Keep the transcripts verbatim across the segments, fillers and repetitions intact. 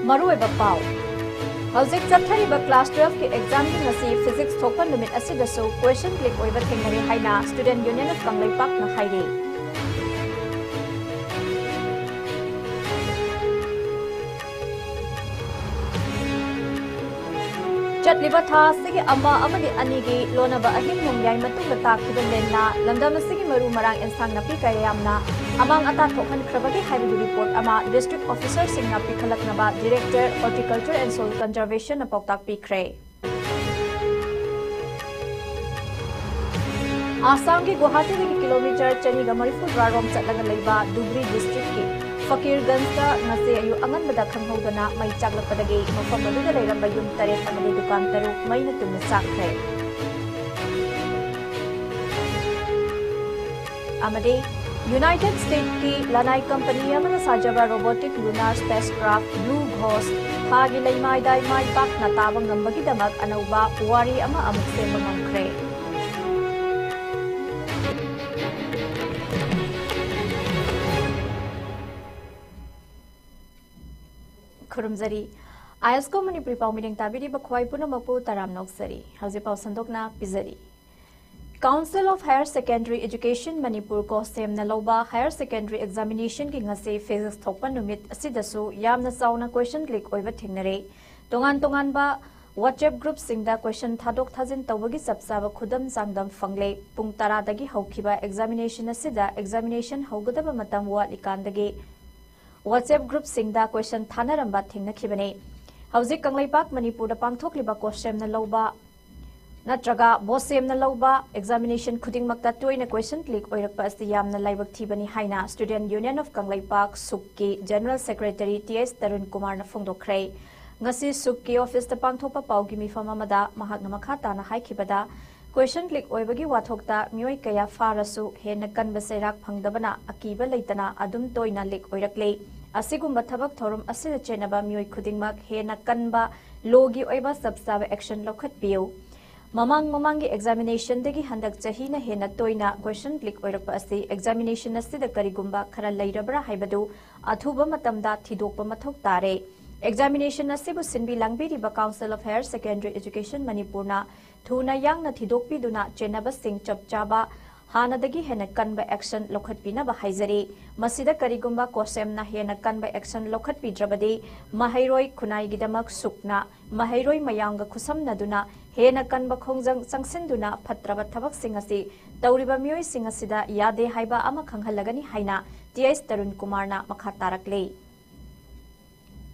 ꯃꯔꯨꯑꯣꯏꯕ ꯄꯥꯎ꯫ ꯍꯧꯖꯤꯛ ꯆꯠꯊꯔꯤꯕ class twelve ꯀꯤ exam ꯒꯤ ꯉꯁꯤ physics ꯊꯣꯛꯄ ꯅꯨꯃꯤꯠ ꯑꯁꯤꯗꯁꯨ question leak ꯑꯣꯏꯕ ꯊꯦꯡꯅꯔꯦ ꯍꯥꯏꯅ Student Union of ꯀꯪꯂꯩꯄꯥꯛꯅ ꯍꯥꯏꯔꯤ꯫ ꯆꯠꯂꯤꯕ ꯊꯥ ꯑꯁꯤꯒꯤ ꯑꯃ ꯑꯃꯗꯤ ꯑꯅꯤꯒꯤ ꯂꯣꯟꯅꯕ ꯑꯍꯤꯡ ꯅꯣꯡꯌꯥꯏ ꯃꯇꯨꯡꯗ ꯇꯥꯈꯤꯕ ꯂꯦꯟꯅ ꯂꯝꯗꯝ ꯑꯁꯤꯒꯤ ꯃꯔꯨ ꯃꯔꯥꯡ ꯑꯦꯟꯁꯥꯡ ꯅꯥꯄꯤ ꯀꯌꯥ ꯌꯥꯝꯅ ꯑꯃꯥꯡ ꯑꯇꯥ ꯊꯣꯛꯍꯟꯈ꯭ꯔꯕꯒꯦ ꯍꯥꯏꯕꯒꯤ report ꯑꯃ district officer ꯁꯤꯡꯅ ꯄꯤꯈꯠꯂꯛꯅꯕ Director Horticulture and Soil Conservation ꯅ ꯄꯥꯎꯇꯥꯛ ꯄꯤꯈ꯭ꯔꯦ꯫ ꯑꯁꯥꯝꯒꯤ ꯒꯨꯋꯥꯍꯥꯇꯤꯗꯒꯤ kilometre ꯆꯅꯤꯒ ꯃꯔꯤꯐꯨꯇꯔꯥ ꯔꯣꯝ ꯆꯠꯂꯒ ꯂꯩꯕ ꯙꯨꯕ꯭ꯔꯤ district ꯀꯤ ꯐꯀꯤꯔꯒꯟꯖꯇ ꯉꯁꯤ ꯑꯌꯨꯛ ꯑꯉꯟꯕꯗ ꯈꯪꯍꯧꯗꯅ ꯃꯩ ꯆꯥꯛꯂꯛꯄꯗꯒꯤ ꯃꯐꯝ ꯑꯗꯨꯗ ꯂꯩꯔꯝꯕ ꯌꯨꯝ ꯇꯔꯦꯠ ꯑꯃꯗꯤ ꯗꯨꯀꯥꯟ ꯇꯔꯨꯛ ꯃꯩꯅ ꯇꯨꯝꯅ ꯆꯥꯛꯈ꯭ꯔꯦ꯫ ꯑꯃꯗꯤ United States ꯀꯤ ꯂꯅꯥꯏ company ꯑꯃꯅ ꯁꯥꯖꯕ robotic lunar spacecraft Blue Ghost ꯊꯥꯒꯤ ꯂꯩꯃꯥꯏꯗ ꯃꯥꯏ ꯄꯥꯛꯅ ꯇꯥꯕ ꯉꯝꯕꯒꯤꯗꯃꯛ ꯑꯅꯧꯕ ꯄꯨꯋꯥꯔꯤ ꯑꯃ ꯑꯃꯨꯛ ꯁꯦꯝꯕ ꯉꯝꯈ꯭ꯔꯦ꯫ ꯈꯨꯔꯨꯝꯖꯔꯤ꯫ ISCO ꯃꯅꯤꯄꯨꯔꯤ ꯄꯥꯎ ꯃꯤꯔꯦꯡ ꯇꯥꯕꯤꯔꯤꯕ ꯈ꯭ꯋꯥꯏ ꯄꯨꯝꯅꯃꯛꯄꯨ ꯇꯔꯥꯝꯅ ꯑꯣꯛꯆꯔꯤ꯫ ꯍꯧꯖꯤꯛ ꯄꯥꯎ ꯁꯟꯗꯣꯛꯅ ꯄꯤꯖꯔꯤ꯫ Council of Higher Secondary Education Manipur, COHSEM ꯅ ꯂꯧꯕ higher secondary examination ꯒꯤ ꯉꯁꯤ physics ꯊꯣꯛꯄ ꯅꯨꯃꯤꯠ ꯑꯁꯤꯗꯁꯨ ꯌꯥꯝꯅ ꯆꯥꯎꯅ question leak ꯑꯣꯏꯕ ꯊꯦꯡꯅꯔꯦ꯫ ꯇꯣꯉꯥꯟ ꯇꯣꯉꯥꯟꯕ WhatsApp group ꯁꯤꯡꯗ question ꯊꯥꯗꯣꯛ ꯊꯥꯖꯤꯟ ꯇꯧꯕꯒꯤ ꯆꯞ ꯆꯥꯕ ꯈꯨꯗꯝ ꯆꯥꯡꯗꯝ ꯐꯪꯂꯦ꯫ ꯄꯨꯡ ꯇꯔꯥꯗꯒꯤ ꯍꯧꯈꯤꯕ examination ꯑꯁꯤꯗ examination ꯍꯧꯒꯗꯕ ꯃꯇꯝ ꯋꯥꯠꯂꯤꯀꯥꯟꯗꯒꯤ WhatsApp group ꯁꯤꯡꯗ question ꯊꯥꯅꯔꯝꯕ ꯊꯦꯡꯅꯈꯤꯕꯅꯤ꯫ ꯍꯧꯖꯤꯛ ꯀꯪꯂꯩꯄꯥꯛ ꯃꯅꯤꯄꯨꯔꯗ ꯄꯥꯡꯊꯣꯛꯂꯤꯕ COHSEM ꯅ ꯂꯧꯕ ꯅꯠꯇ꯭ꯔꯒ BOHSEM ꯅ ꯂꯧꯕ examination ꯈꯨꯗꯤꯡꯃꯛꯇ ꯇꯣꯏꯅ question leak ꯑꯣꯏꯔꯛꯄ ꯑꯁꯤ ꯌꯥꯝꯅ ꯂꯥꯏꯕꯛ ꯊꯤꯕꯅꯤ ꯍꯥꯏꯅ Student Union of Kangleipak, ꯁꯨꯛꯀꯤ General Secretary T H Tarun ꯀꯨꯃꯥꯔꯅ ꯐꯣꯡꯗꯣꯛꯈ꯭ꯔꯦ꯫ ꯉꯁꯤ ꯁꯨꯛꯀꯤ office ꯇ ꯄꯥꯡꯊꯣꯛꯄ ꯄꯥꯎꯒꯤ ꯃꯤꯐꯝ ꯑꯃꯗ ꯃꯍꯥꯛꯅ ꯃꯈꯥ ꯇꯥꯅ ꯍꯥꯏꯈꯤꯕꯗ, question leak ꯑꯣꯏꯕꯒꯤ ꯋꯥꯊꯣꯛꯇ ꯃꯤꯑꯣꯏ ꯀꯌꯥ ꯐꯥꯔꯁꯨ ꯍꯦꯟꯅ ꯀꯟꯕ ꯆꯩꯔꯥꯛ ꯐꯪꯗꯕꯅ ꯑꯀꯤꯕ ꯂꯩꯇꯅ ꯑꯗꯨꯝ ꯇꯣꯏꯅ leak ꯑꯣꯏꯔꯛꯂꯤ꯫ ꯑꯁꯤꯒꯨꯝꯕ ꯊꯕꯛ ꯊꯧꯔꯝ ꯑꯁꯤꯗ ꯆꯦꯟꯅꯕ ꯃꯤꯑꯣꯏ ꯈꯨꯗꯤꯡꯃꯛ ꯍꯦꯟꯅ ꯀꯟꯕ law ꯒꯤ ꯑꯣꯏꯕ ꯆꯞ ꯆꯥꯕ action ꯂꯧꯈꯠꯄꯤꯌꯨ꯫ ꯃꯃꯥꯡ ꯃꯃꯥꯡꯒꯤ examination ꯗꯒꯤ ꯍꯟꯗꯛ ꯆꯍꯤꯅ ꯍꯦꯟꯅ ꯇꯣꯏꯅ question leak ꯑꯣꯏꯔꯛꯄ ꯑꯁꯤ examination ꯑꯁꯤꯗ ꯀꯔꯤꯒꯨꯝꯕ ꯈꯔ ꯂꯩꯔꯕ꯭ꯔꯥ ꯍꯥꯏꯕꯗꯨ ꯑꯊꯨꯕ ꯃꯇꯝꯗ ꯊꯤꯗꯣꯛꯄ ꯃꯊꯧ ꯇꯥꯔꯦ꯫ Examination ꯑꯁꯤꯕꯨ ꯁꯤꯟꯕꯤ ꯂꯥꯡꯕꯤꯔꯤꯕ Council of Higher Secondary Education ꯃꯅꯤꯄꯨꯔꯅ ꯊꯨꯅ ꯌꯥꯡꯅ ꯊꯤꯗꯣꯛꯄꯤꯗꯨꯅ ꯆꯦꯟꯅꯕꯁꯤꯡ ꯆꯞ ꯆꯥꯕ ꯍꯥꯟꯅꯗꯒꯤ ꯍꯦꯟꯅ ꯀꯟꯕ action ꯂꯧꯈꯠꯄꯤꯅꯕ ꯍꯥꯏꯖꯔꯤ꯫ ꯃꯁꯤꯗ ꯀꯔꯤꯒꯨꯝꯕ COHSEMꯅ ꯍꯦꯟꯅ ꯀꯟꯕ action ꯂꯧꯈꯠꯄꯤꯗ꯭ꯔꯕꯗꯤ ꯃꯍꯩꯔꯣꯏ ꯈꯨꯟꯅꯥꯏꯒꯤꯗꯃꯛ ꯁꯨꯛꯅ ꯃꯍꯩꯔꯣꯏ ꯃꯌꯥꯝꯒ ꯈꯨꯠꯁꯝꯅꯗꯨꯅ ꯍꯦꯟꯅ ꯀꯟꯕ ꯈꯣꯡꯖꯪ ꯆꯪꯁꯤꯟꯗꯨꯅ ꯐꯠꯇ꯭ꯔꯕ ꯊꯕꯛꯁꯤꯡ ꯑꯁꯤ ꯇꯧꯔꯤꯕ ꯃꯤꯑꯣꯏꯁꯤꯡ ꯑꯁꯤꯗ ꯌꯥꯗꯦ ꯍꯥꯏꯕ ꯑꯃ ꯈꯪꯍꯜꯂꯒꯅꯤ ꯍꯥꯏꯅ T S ꯇꯔꯨꯟ ꯀꯨꯃꯥꯔꯅ ꯃꯈꯥ ꯇꯥꯔꯛꯂꯤ꯫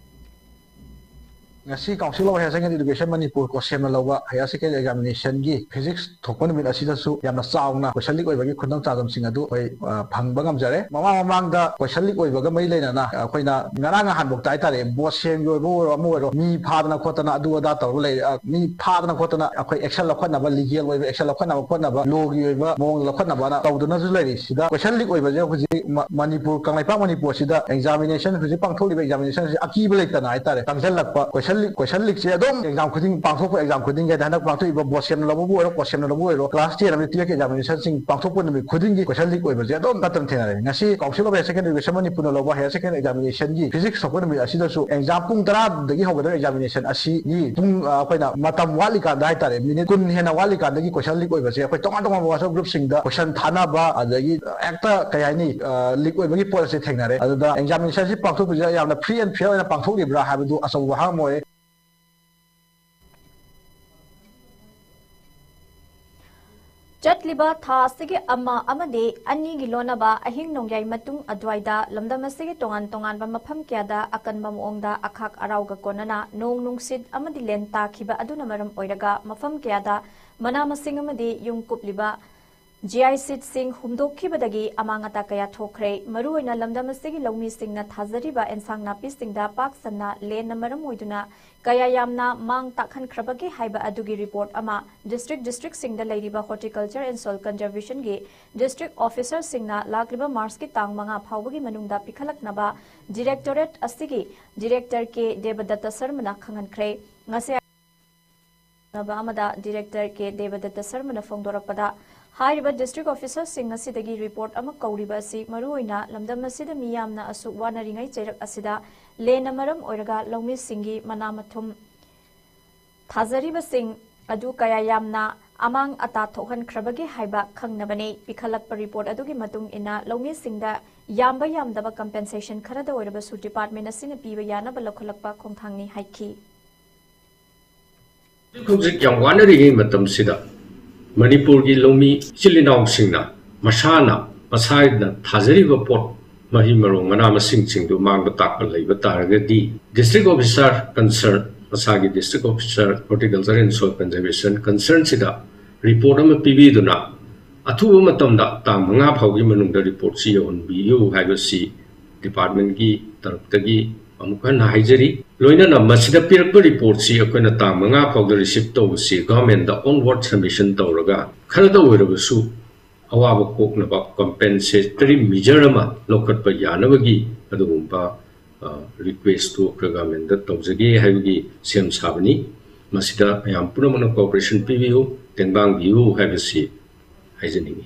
ꯉꯁꯤ Council of Higher Secondary Education Manipur, COHSEMꯅ ꯂꯧꯕ Higher Secondary Examinationꯒꯤ Physics ꯊꯣꯛꯄ ꯅꯨꯃꯤꯠ ꯑꯁꯤꯗꯁꯨ ꯌꯥꯝꯅ ꯆꯥꯎꯅ question leak ꯑꯣꯏꯕꯒꯤ ꯈꯨꯗꯝ ꯆꯥꯗꯝꯁꯤꯡ ꯑꯗꯨ ꯑꯩꯈꯣꯏ, ꯑ, ꯐꯪꯕ ꯉꯝꯖꯔꯦ꯫ ꯃꯃꯥꯡ ꯃꯃꯥꯡꯗ question leak ꯑꯣꯏꯕꯒ ꯃꯔꯤ ꯂꯩꯅꯅ ꯑꯩꯈꯣꯏꯅ ꯉꯔꯥꯡ ꯅꯍꯥꯟꯐꯥꯎꯗ ꯍꯥꯏꯇꯥꯔꯦ, BOSEMꯒꯤ ꯑꯣꯏꯕ ꯑꯣꯏꯔꯣ, ꯑꯃ ꯑꯣꯏꯔꯣ, ꯃꯤ ꯐꯥꯗꯅ ꯈꯣꯠꯇꯅ ꯑꯗꯨ ꯑꯗꯥ ꯇꯧꯔꯒ ꯂꯩꯔꯦ꯫ ꯑ, ꯃꯤ ꯐꯥꯗꯅ ꯈꯣꯠꯇꯅ ꯑꯩꯈꯣꯏ action ꯂꯧꯈꯠꯅꯕ, legal ꯑꯣꯏꯕ action ꯂꯧꯈꯠꯅꯕ ꯈꯣꯠꯅꯕ, lawꯒꯤ ꯑꯣꯏꯕ ꯃꯑꯣꯡꯗ ꯂꯧꯈꯠꯅꯕꯅ ꯇꯧꯗꯨꯅꯁꯨ ꯂꯩꯔꯤ꯫ ꯁꯤꯗ question leak ꯑꯣꯏꯕꯁꯦ ꯍꯧꯖꯤꯛ ꯃ-, ꯃꯅꯤꯄꯨꯔ, ꯀꯪꯂꯩꯄꯥꯛ ꯃꯅꯤꯄꯨꯔꯁꯤꯗ examination, ꯍꯧꯖꯤꯛ ꯄꯥꯡꯊꯣꯛꯂꯤꯕ examination ꯑꯁꯤ ꯑꯀꯤꯕ ꯂꯩꯇꯅ ꯍꯥꯏꯇꯥꯔꯦ, ꯆꯪꯁꯤꯜꯂꯛꯄ꯫ Question leak, question leakꯁꯦ ꯑꯗꯨꯝ exam ꯈꯨꯗꯤꯡ ꯄꯥꯡꯊꯣꯛꯄ, exam ꯈꯨꯗꯤꯡꯒꯤ ꯍꯥꯏꯗꯤ ꯍꯟꯗꯛ ꯄꯥꯡꯊꯣꯛꯏꯕ BOSEMꯅ ꯂꯧꯕꯕꯨ ꯑꯣꯏꯔꯣ, COHSEMꯅ ꯂꯧꯕꯕꯨ ꯑꯣꯏꯔꯣ, class ten ꯑꯃꯗꯤ twelve examinationꯁꯤꯡ ꯄꯥꯡꯊꯣꯛꯄ ꯅꯨꯃꯤꯠ ꯈꯨꯗꯤꯡꯒꯤ question leak ꯑꯣꯏꯕꯁꯦ ꯑꯗꯨꯝ ꯇꯠꯇꯅ ꯊꯦꯡꯅꯔꯦ꯫ ꯉꯁꯤ Council of Higher Secondary Education ꯃꯅꯤꯄꯨꯔꯅ ꯂꯧꯕ Higher Secondary Examinationꯒꯤ Physics ꯊꯣꯛꯄ ꯅꯨꯃꯤꯠ ꯑꯁꯤꯗꯁꯨ exam ꯄꯨꯡ ꯇꯔꯥꯗꯒꯤ ꯍꯧꯒꯗꯕ examination ꯑꯁꯤꯒꯤ ꯄꯨꯡ, ꯑ, ꯑꯩꯈꯣꯏꯅ ꯃꯇꯝ ꯋꯥꯠꯂꯤꯀꯥꯟꯗ ꯍꯥꯏꯇꯥꯔꯦ, minute ꯀꯨꯟ ꯍꯦꯟꯅ ꯋꯥꯠꯂꯤꯀꯥꯟꯗꯒꯤ question leak ꯑꯣꯏꯕꯁꯦ ꯑꯩꯈꯣꯏ ꯇꯣꯉꯥꯟ ꯇꯣꯉꯥꯟꯕ WhatsApp groupꯁꯤꯡꯗ question ꯊꯥꯅꯕ, ꯑꯗꯒꯤ ꯍꯦꯛꯇ ꯀꯩ ꯍꯥꯏꯅꯤ, ꯑ, leak ꯑꯣꯏꯕꯒꯤ ꯄꯣꯠ ꯑꯁꯤ ꯊꯦꯡꯅꯔꯦ꯫ ꯑꯗꯨꯗ examinationꯁꯤ ꯄꯥꯡꯊꯣꯛꯄꯁꯤꯗ ꯌꯥꯝꯅ free and fair ꯑꯣꯏꯅ ꯄꯥꯡꯊꯣꯛꯂꯤꯕ꯭ꯔꯥ ꯍꯥꯏꯕꯗꯨ ꯑꯆꯧꯕ ꯋꯥꯍꯪ ꯑꯃ ꯑꯣꯏꯔꯦ꯫ ꯆꯠꯂꯤꯕ ꯊꯥ ꯑꯁꯤꯒꯤ ꯑꯃ ꯑꯃꯗꯤ ꯑꯅꯤꯒꯤ ꯂꯣꯟꯅꯕ ꯑꯍꯤꯡ ꯅꯣꯡꯌꯥꯏ ꯃꯇꯨꯡ ꯑꯗꯨꯋꯥꯏꯗ ꯂꯝꯗꯝ ꯑꯁꯤꯒꯤ ꯇꯣꯉꯥꯟ ꯇꯣꯉꯥꯟꯕ ꯃꯐꯝ ꯀꯌꯥꯗ ꯑꯀꯟꯕ ꯃꯑꯣꯡꯗ ꯑꯈꯥꯛ ꯑꯔꯥꯎꯒ ꯀꯣꯟꯅꯅ ꯅꯣꯡ ꯅꯨꯡꯁꯤꯠ ꯑꯃꯗꯤ ꯂꯦꯟ ꯇꯥꯈꯤꯕ ꯑꯗꯨꯅ ꯃꯔꯝ ꯑꯣꯏꯔꯒ ꯃꯐꯝ ꯀꯌꯥꯗ ꯃꯅꯥ ꯃꯁꯤꯡ ꯑꯃꯗꯤ ꯌꯨꯝ ꯀꯨꯞꯂꯤꯕ ꯖꯤꯌꯥꯏꯁꯤꯠꯁꯤꯡ ꯍꯨꯝꯗꯣꯛꯈꯤꯕꯗꯒꯤ ꯑꯃꯥꯡ ꯑꯇꯥ ꯀꯌꯥ ꯊꯣꯛꯈ꯭ꯔꯦ꯫ ꯃꯔꯨꯑꯣꯏꯅ ꯂꯝꯗꯝ ꯑꯁꯤꯒꯤ ꯂꯧꯃꯤꯁꯤꯡꯅ ꯊꯥꯖꯔꯤꯕ ꯑꯦꯟꯁꯥꯡ ꯅꯥꯄꯤꯁꯤꯡꯗ ꯄꯥꯛ ꯁꯟꯅ ꯂꯦꯟꯅ ꯃꯔꯝ ꯑꯣꯏꯗꯨꯅ ꯀꯌꯥ ꯌꯥꯝꯅ ꯃꯥꯡ ꯇꯥꯛꯍꯟꯈ꯭ꯔꯕꯒꯦ ꯍꯥꯏꯕ ꯑꯗꯨꯒꯤ report ꯑꯃ district districtꯁꯤꯡꯗ ꯂꯩꯔꯤꯕ Horticulture and Soil Conservationꯒꯤ district officerꯁꯤꯡꯅ ꯂꯥꯛꯂꯤꯕ Marchꯀꯤ ꯇꯥꯡ ꯃꯉꯥ ꯐꯥꯎꯕꯒꯤ ꯃꯅꯨꯡꯗ ꯄꯤꯈꯠꯂꯛꯅꯕ directorate ꯑꯁꯤꯒꯤ director ꯀꯦ ꯗꯦꯕꯗꯠꯇ ꯁꯔꯃꯅ ꯈꯪꯍꯟꯈ꯭ꯔꯦ꯫ ꯉꯁꯤ ꯑꯃꯗ director ꯀꯦ ꯗꯦꯕꯗꯠꯇ ꯁꯔꯃꯅ ꯐꯣꯡꯗꯣꯔꯛꯄꯗ, ꯍꯥꯏꯔꯤꯕ district officerꯁꯤꯡ ꯑꯁꯤꯗꯒꯤ report ꯑꯃ ꯀꯧꯔꯤꯕ ꯑꯁꯤ ꯃꯔꯨꯑꯣꯏꯅ ꯂꯝꯗꯝ ꯑꯁꯤꯗ ꯃꯤ ꯌꯥꯝꯅ ꯑꯁꯨꯛ ꯋꯥꯅꯔꯤꯉꯩ ꯆꯩꯔꯛ ꯑꯁꯤꯗ ꯂꯦꯟꯅ ꯃꯔꯝ ꯑꯣꯏꯔꯒ ꯂꯧꯃꯤꯁꯤꯡꯒꯤ ꯃꯅꯥ ꯃꯊꯨꯝ ꯊꯥꯖꯔꯤꯕꯁꯤꯡ ꯑꯗꯨ ꯀꯌꯥ ꯌꯥꯝꯅ ꯑꯃꯥꯡ ꯑꯇꯥ ꯊꯣꯛꯍꯟꯈ꯭ꯔꯕꯒꯦ ꯍꯥꯏꯕ ꯈꯪꯅꯕꯅꯤ꯫ ꯄꯤꯈꯠꯂꯛꯄ ꯔꯤꯄꯣꯔꯠ ꯑꯗꯨꯒꯤ ꯃꯇꯨꯡ ꯏꯟꯅ ꯂꯧꯃꯤꯁꯤꯡꯗ ꯌꯥꯝꯕ ꯌꯥꯝꯗꯕ ꯀꯝꯄꯦꯟꯁꯦꯁꯟ ꯈꯔꯗ ꯑꯣꯏꯔꯕꯁꯨ ꯗꯤꯄꯥꯔꯠꯃꯦꯟ ꯑꯁꯤꯅ ꯄꯤꯕ ꯌꯥꯅꯕ ꯂꯧꯈꯠꯂꯛꯄ ꯈꯣꯡꯊꯥꯡꯅꯤ ꯍꯥꯏꯈꯤ꯫ ꯍꯧꯖꯤꯛ ꯍꯧꯖꯤꯛ ꯌꯥꯝ ꯋꯥꯅꯔꯤꯉꯩ ꯃꯇꯝꯁꯤꯗ ꯃꯅꯤꯄꯨꯔꯒꯤ ꯂꯧꯃꯤ ꯏꯆꯤꯜ ꯏꯅꯥꯎꯁꯤꯡꯅ ꯃꯁꯥꯅ ꯃꯁꯥꯅ ꯊꯥꯖꯔꯤꯕ ꯄꯣꯠ, ꯃꯍꯩ ꯃꯔꯣꯡ, ꯃꯅꯥ ꯃꯁꯤꯡꯁꯤꯡꯗꯨ ꯃꯥꯡꯕ ꯇꯥꯛꯄ ꯂꯩꯕ ꯇꯥꯔꯒꯗꯤ, ꯗꯤꯁꯇ꯭ꯔꯤꯛ ꯑꯣꯐꯤꯁꯥꯔ ꯀꯟꯁꯔꯟ, ꯃꯁꯥꯒꯤ district officer horticulture and soil conservation ꯀꯟꯁꯔꯟꯁꯤꯗ ꯔꯤꯄꯣꯔꯠ ꯑꯃ ꯄꯤꯕꯤꯗꯨꯅ, ꯑꯊꯨꯕ ꯃꯇꯝꯗ ꯇꯥꯡ ꯃꯉꯥ ꯐꯥꯎꯒꯤ ꯃꯅꯨꯡꯗ ꯔꯤꯄꯣꯔꯠꯁꯤ ꯌꯧꯍꯟꯕꯤꯌꯨ ꯍꯥꯏꯕꯁꯤ ꯗꯤꯄꯥꯔꯠꯃꯦꯟꯒꯤ ꯇꯔꯞꯇꯒꯤ ꯑꯃꯨꯛ ꯍꯟꯅ ꯍꯥꯏꯖꯔꯤ꯫ ꯂꯣꯏꯅꯅ ꯃꯁꯤꯗ ꯄꯤꯔꯛꯄ ꯔꯤꯄꯣꯔꯠꯁꯤ ꯑꯩꯈꯣꯏꯅ ꯇꯥꯡ ꯃꯉꯥ ꯐꯥꯎꯗ ꯔꯤꯁꯤꯞ ꯇꯧꯕꯁꯤ ꯒꯚꯔꯟꯃꯦꯟꯗ ꯑꯣꯟꯋꯥꯔꯗ ꯁꯕꯃꯤꯁꯟ ꯇꯧꯔꯒ, ꯈꯔꯗ ꯑꯣꯏꯔꯕꯁꯨ ꯑꯋꯥꯕ ꯀꯣꯛꯅꯕ ꯀꯝꯄꯦꯟꯁꯦꯇꯔꯤ ꯃꯤꯖꯔ ꯑꯃ ꯂꯧꯈꯠꯄ ꯌꯥꯅꯕꯒꯤ ꯑꯗꯨꯒꯨꯝꯕ ꯔꯤꯀ꯭ꯋꯦꯁꯇꯨ ꯑꯩꯈꯣꯏ ꯒꯚꯔꯟꯃꯦꯟꯗ ꯇꯧꯖꯒꯦ ꯍꯥꯏꯕꯒꯤ ꯁꯦꯝ ꯁꯥꯕꯅꯤ꯫ ꯃꯁꯤꯗ ꯃꯌꯥꯝ ꯄꯨꯝꯅꯃꯛꯅ ꯀꯣꯑꯣꯄꯔꯦꯁꯟ ꯄꯤꯕꯤꯌꯨ, ꯇꯦꯡꯕꯥꯡꯕꯤꯌꯨ ꯍꯥꯏꯕꯁꯤ ꯍꯥꯏꯖꯅꯤꯡꯏ꯫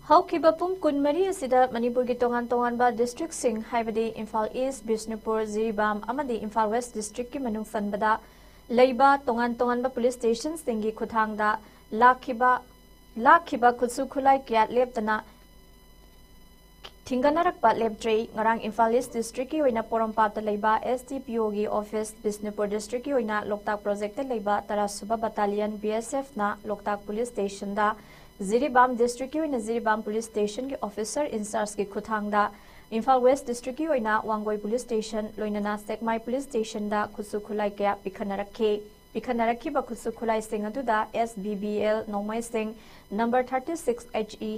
ꯍꯧꯈꯤꯕ ꯄꯨꯡ ꯀꯨꯟꯃꯔꯤ ꯑꯁꯤꯗ ꯃꯅꯤꯄꯨꯔꯒꯤ ꯇꯣꯉꯥꯟ ꯇꯣꯉꯥꯟꯕ ꯗꯤꯁꯇ꯭ꯔꯤꯛꯁꯤꯡ, ꯍꯥꯏꯕꯗꯤ ꯏꯝꯐꯥꯜ ꯏꯁ, ꯕꯤꯁꯅꯨꯄꯨꯔ, ꯖꯤꯔꯤꯕꯥꯝ ꯑꯃꯗꯤ ꯏꯝꯐꯥꯜ ꯋꯦꯁ ꯗꯤꯁꯇ꯭ꯔꯤꯛꯀꯤ ꯃꯅꯨꯡ ꯆꯟꯕꯗ ꯂꯩꯕ ꯇꯣꯉꯥꯟ ꯇꯣꯉꯥꯟꯕ ꯄꯨꯂꯤꯁ ꯁ꯭ꯇꯦꯁꯟꯁꯤꯡꯒꯤ ꯈꯨꯠꯊꯥꯡꯗ ꯂꯥꯛꯈꯤꯕ, ꯂꯥꯛꯈꯤꯕ ꯈꯨꯠꯁꯨ ꯈꯨꯠꯂꯥꯏ ꯀꯌꯥ ꯂꯦꯞꯇꯅ ꯊꯤꯡꯒꯠꯅꯔꯛꯄ ꯂꯦꯞꯇ꯭ꯔꯤ꯫ ꯉꯔꯥꯡ ꯏꯝꯐꯥꯜ ꯏꯁ ꯗꯤꯁꯇ꯭ꯔꯤꯛꯀꯤ ꯑꯣꯏꯅ ꯄꯣꯔꯣꯝꯄꯥꯠꯇ ꯂꯩꯕ ꯑꯦꯁ ꯗꯤ ꯄꯤ ꯑꯣꯒꯤ ꯑꯣꯐꯤꯁ, ꯕꯤꯁꯅꯨꯄꯨꯔ ꯗꯤꯁꯇ꯭ꯔꯤꯛꯀꯤ ꯑꯣꯏꯅ ꯂꯣꯛꯇꯥꯛ ꯄ꯭ꯔꯣꯖꯦꯛꯇ ꯂꯩꯕ ꯇꯔꯥꯁꯨꯕ ꯕꯠꯇꯥꯂꯤꯌꯟ ꯕꯤ ꯑꯦꯁ ꯑꯦꯐꯅ ꯂꯣꯛꯇꯥꯛ ꯄꯨꯂꯤꯁ ꯁ꯭ꯇꯦꯁꯟꯗ, ꯖꯤꯔꯤꯕꯥꯝ ꯗꯤꯁꯇ꯭ꯔꯤꯛꯀꯤ ꯑꯣꯏꯅ ꯖꯤꯔꯤꯕꯥꯝ ꯄꯨꯂꯤꯁ ꯁ꯭ꯇꯦꯁꯟꯒꯤ ꯑꯣꯐꯤꯁꯔ ꯏꯟꯆꯥꯔꯖꯀꯤ ꯈꯨꯠꯊꯥꯡꯗ, ꯏꯝꯐꯥꯜ ꯋꯦꯁ ꯗꯤꯁꯇ꯭ꯔꯤꯛꯀꯤ ꯑꯣꯏꯅ ꯋꯥꯡꯒꯣꯏ ꯄꯨꯂꯤꯁ ꯁ꯭ꯇꯦꯁꯟ, ꯂꯣꯏꯅꯅ ꯁꯦꯛꯃꯥꯏ ꯄꯨꯂꯤꯁ ꯁ꯭ꯇꯦꯁꯟꯗ ꯈꯨꯠꯁꯨ ꯈꯨꯠꯂꯥꯏ ꯀꯌꯥ ꯄꯤꯈꯠꯅꯔꯛꯈꯤ꯫ ꯄꯤꯈꯠꯅꯔꯛꯈꯤꯕ ꯈꯨꯠꯁꯨ ꯈꯨꯠꯂꯥꯏꯁꯤꯡ ꯑꯗꯨꯗ ꯑꯦꯁ ꯕꯤ ꯕꯤ ꯑꯦꯜ ꯅꯣꯡꯃꯩꯁꯤꯡ, number thirty six H E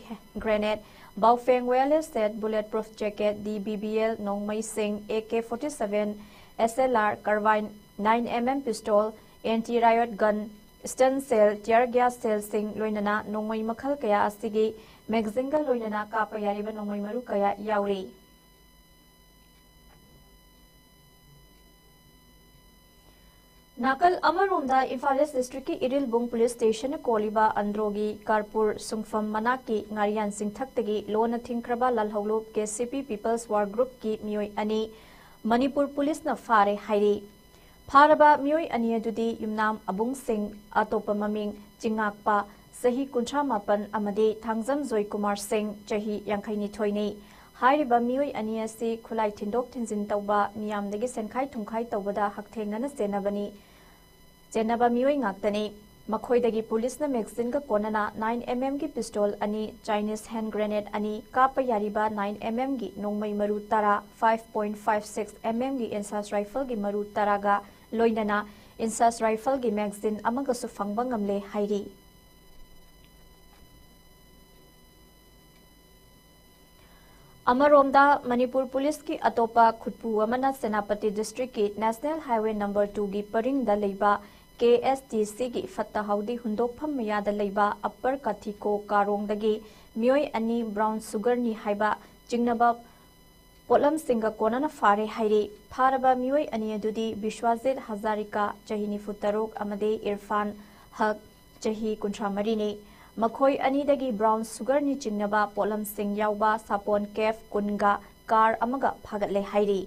grenade, Baofeng wireless set, bullet proof jacket, D B B L ꯅꯣꯡꯃꯩꯁꯤꯡ, A K forty seven, S L R, carbine, nine M M pistol, anti riot gun, stun shell, tear gas ꯁꯦꯜꯁꯤꯡ, ꯂꯣꯏꯅꯅ ꯅꯣꯡꯃꯩ ꯃꯈꯜ ꯀꯌꯥ ꯑꯁꯤꯒꯤ ꯃꯦꯒꯥꯖꯤꯟꯒ ꯂꯣꯏꯅꯅ ꯀꯥꯞꯄ ꯌꯥꯔꯤꯕ ꯅꯣꯡꯃꯩ ꯃꯔꯨ ꯀꯌꯥ ꯌꯥꯎꯔꯤ꯫ ꯅꯥꯀꯜ ꯑꯃꯔꯣꯝꯗ, ꯏꯝꯐꯥꯜ ꯏꯁ ꯗꯤꯁꯇ꯭ꯔꯤꯛꯀꯤ ꯏꯔꯤꯜꯕꯨꯡ ꯄꯨꯂꯤꯁ ꯁ꯭ꯇꯦꯁꯟꯅ ꯀꯣꯜꯂꯤꯕ ꯑꯟꯗ꯭ꯔꯣꯒꯤ ꯀꯔꯄꯨꯔ ꯁꯨꯡꯐꯝ ꯃꯅꯥꯛꯀꯤ ꯉꯥꯔꯤꯌꯥꯟ ꯆꯤꯡꯊꯛꯇꯒꯤ ꯂꯣꯟꯅ ꯊꯤꯡꯈ꯭ꯔꯕ ꯂꯥꯜꯍꯧꯂꯨꯞ ꯀꯦ ꯁꯤ ꯄꯤ ꯄꯤꯄꯜꯁ ꯋꯥꯔ ꯒ꯭ꯔꯨꯞꯀꯤ ꯃꯤꯑꯣꯏ ꯑꯅꯤ ꯃꯅꯤꯄꯨꯔ ꯄꯨꯂꯤꯁꯅ ꯐꯥꯔꯦ ꯍꯥꯏꯔꯤ꯫ ꯐꯥꯔꯕ ꯃꯤꯑꯣꯏ ꯑꯅꯤ ꯑꯗꯨꯗꯤ ꯌꯨꯝꯅꯥꯝ ꯑꯕꯨꯡ ꯁꯤꯡ, ꯑꯇꯣꯞꯄ ꯃꯃꯤꯡ ꯆꯤꯡꯉꯥꯛꯄ, ꯆꯍꯤ ꯀꯨꯟꯊ꯭ꯔꯥ ꯃꯥꯄꯟ, ꯑꯃꯗꯤ ꯊꯥꯡꯖꯝ ꯖꯣꯏꯀꯨꯃꯥꯔ ꯁꯤꯡ, ꯆꯍꯤ ꯌꯥꯡꯈꯩꯅꯤꯊꯣꯏꯅꯤ꯫ ꯍꯥꯏꯔꯤꯕ ꯃꯤꯑꯣꯏ ꯑꯅꯤ ꯑꯁꯤ ꯈꯨꯠꯂꯥꯏ ꯊꯤꯟꯗꯣꯛ ꯊꯤꯟꯖꯤꯟ ꯇꯧꯕ, ꯃꯤꯌꯥꯝꯗꯒꯤ ꯁꯦꯟꯈꯥꯏ ꯊꯨꯝꯈꯥꯏ ꯇꯧꯕꯗ ꯍꯛꯊꯦꯡꯅꯅ ꯆꯦꯟꯅꯕꯅꯤ꯫ ꯆꯦꯟꯅꯕ ꯃꯤꯑꯣꯏ ꯉꯥꯛꯇꯅꯤ꯫ ꯃꯈꯣꯏꯗꯒꯤ ꯄꯨꯂꯤꯁꯅ magazine ꯀ ꯀꯣꯟꯅꯅ nine M M ꯒꯤ pistol ꯑꯅꯤ, Chinese hand grenade ꯑꯅꯤ, ꯀꯥꯞꯄ ꯌꯥꯔꯤꯕ nine M M ꯒꯤ ꯅꯣꯡꯃꯩ ꯃꯔꯨ ꯇꯔꯥ, five point five six M M ꯒꯤ INSAS rifle ꯒꯤ ꯃꯔꯨ ꯇꯔꯥꯒ ꯂꯣꯏꯅꯅ INSAS rifle ꯒꯤ magazine ꯑꯃꯒꯁꯨ ꯐꯪꯕ ꯉꯝꯂꯦ ꯍꯥꯏꯔꯤ꯫ ꯑꯃꯔꯣꯝꯗ, ꯃꯅꯤꯄꯨꯔ ꯄꯨꯂꯤꯁꯀꯤ ꯑꯇꯣꯞꯄ ꯈꯨꯠꯄꯨ ꯑꯃꯅ ꯁꯦꯅꯥꯄꯇꯤ ꯗꯤꯁꯇ꯭ꯔꯤꯛꯀꯤ National Highway number two ꯒꯤ ꯄꯔꯤꯡꯗ ꯂꯩꯕ K S T C ꯒꯤ ꯐꯠꯇ ꯍꯥꯎꯗꯤ ꯍꯨꯟꯗꯣꯛꯐꯝ ꯃꯌꯥꯗ ꯂꯩꯕ ꯑꯞꯄꯔ ꯀꯥꯊꯤꯀꯣ ꯀꯥꯔꯣꯡꯗꯒꯤ ꯃꯤꯑꯣꯏ ꯑꯅꯤ brown sugar ꯅꯤ ꯍꯥꯏꯕ ꯆꯤꯡꯅꯕ ꯄꯣꯠꯂꯝꯁꯤꯡꯒ ꯀꯣꯟꯅꯅ ꯐꯥꯔꯦ ꯍꯥꯏꯔꯤ꯫ ꯐꯥꯔꯕ ꯃꯤꯑꯣꯏ ꯑꯅꯤ ꯑꯗꯨꯗꯤ ꯕꯤꯁ꯭ꯋꯥꯖꯤꯠ ꯍꯖꯥꯔꯤꯀꯥ, ꯆꯍꯤ ꯅꯤꯐꯨ ꯇꯔꯨꯛ, ꯑꯃꯗꯤ ꯏꯔꯐꯥꯟ ꯍꯛ, ꯆꯍꯤ ꯀꯨꯟꯊ꯭ꯔꯥ ꯃꯔꯤꯅꯤ꯫ ꯃꯈꯣꯏ ꯑꯅꯤꯗꯒꯤ brown sugar ꯅꯤ ꯆꯤꯡꯅꯕ ꯄꯣꯠꯂꯝꯁꯤꯡ ꯌꯥꯎꯕ ꯁꯥꯄꯣꯟ case ꯀꯨꯟꯒ car ꯑꯃꯒ ꯐꯥꯒꯠꯂꯦ ꯍꯥꯏꯔꯤ꯫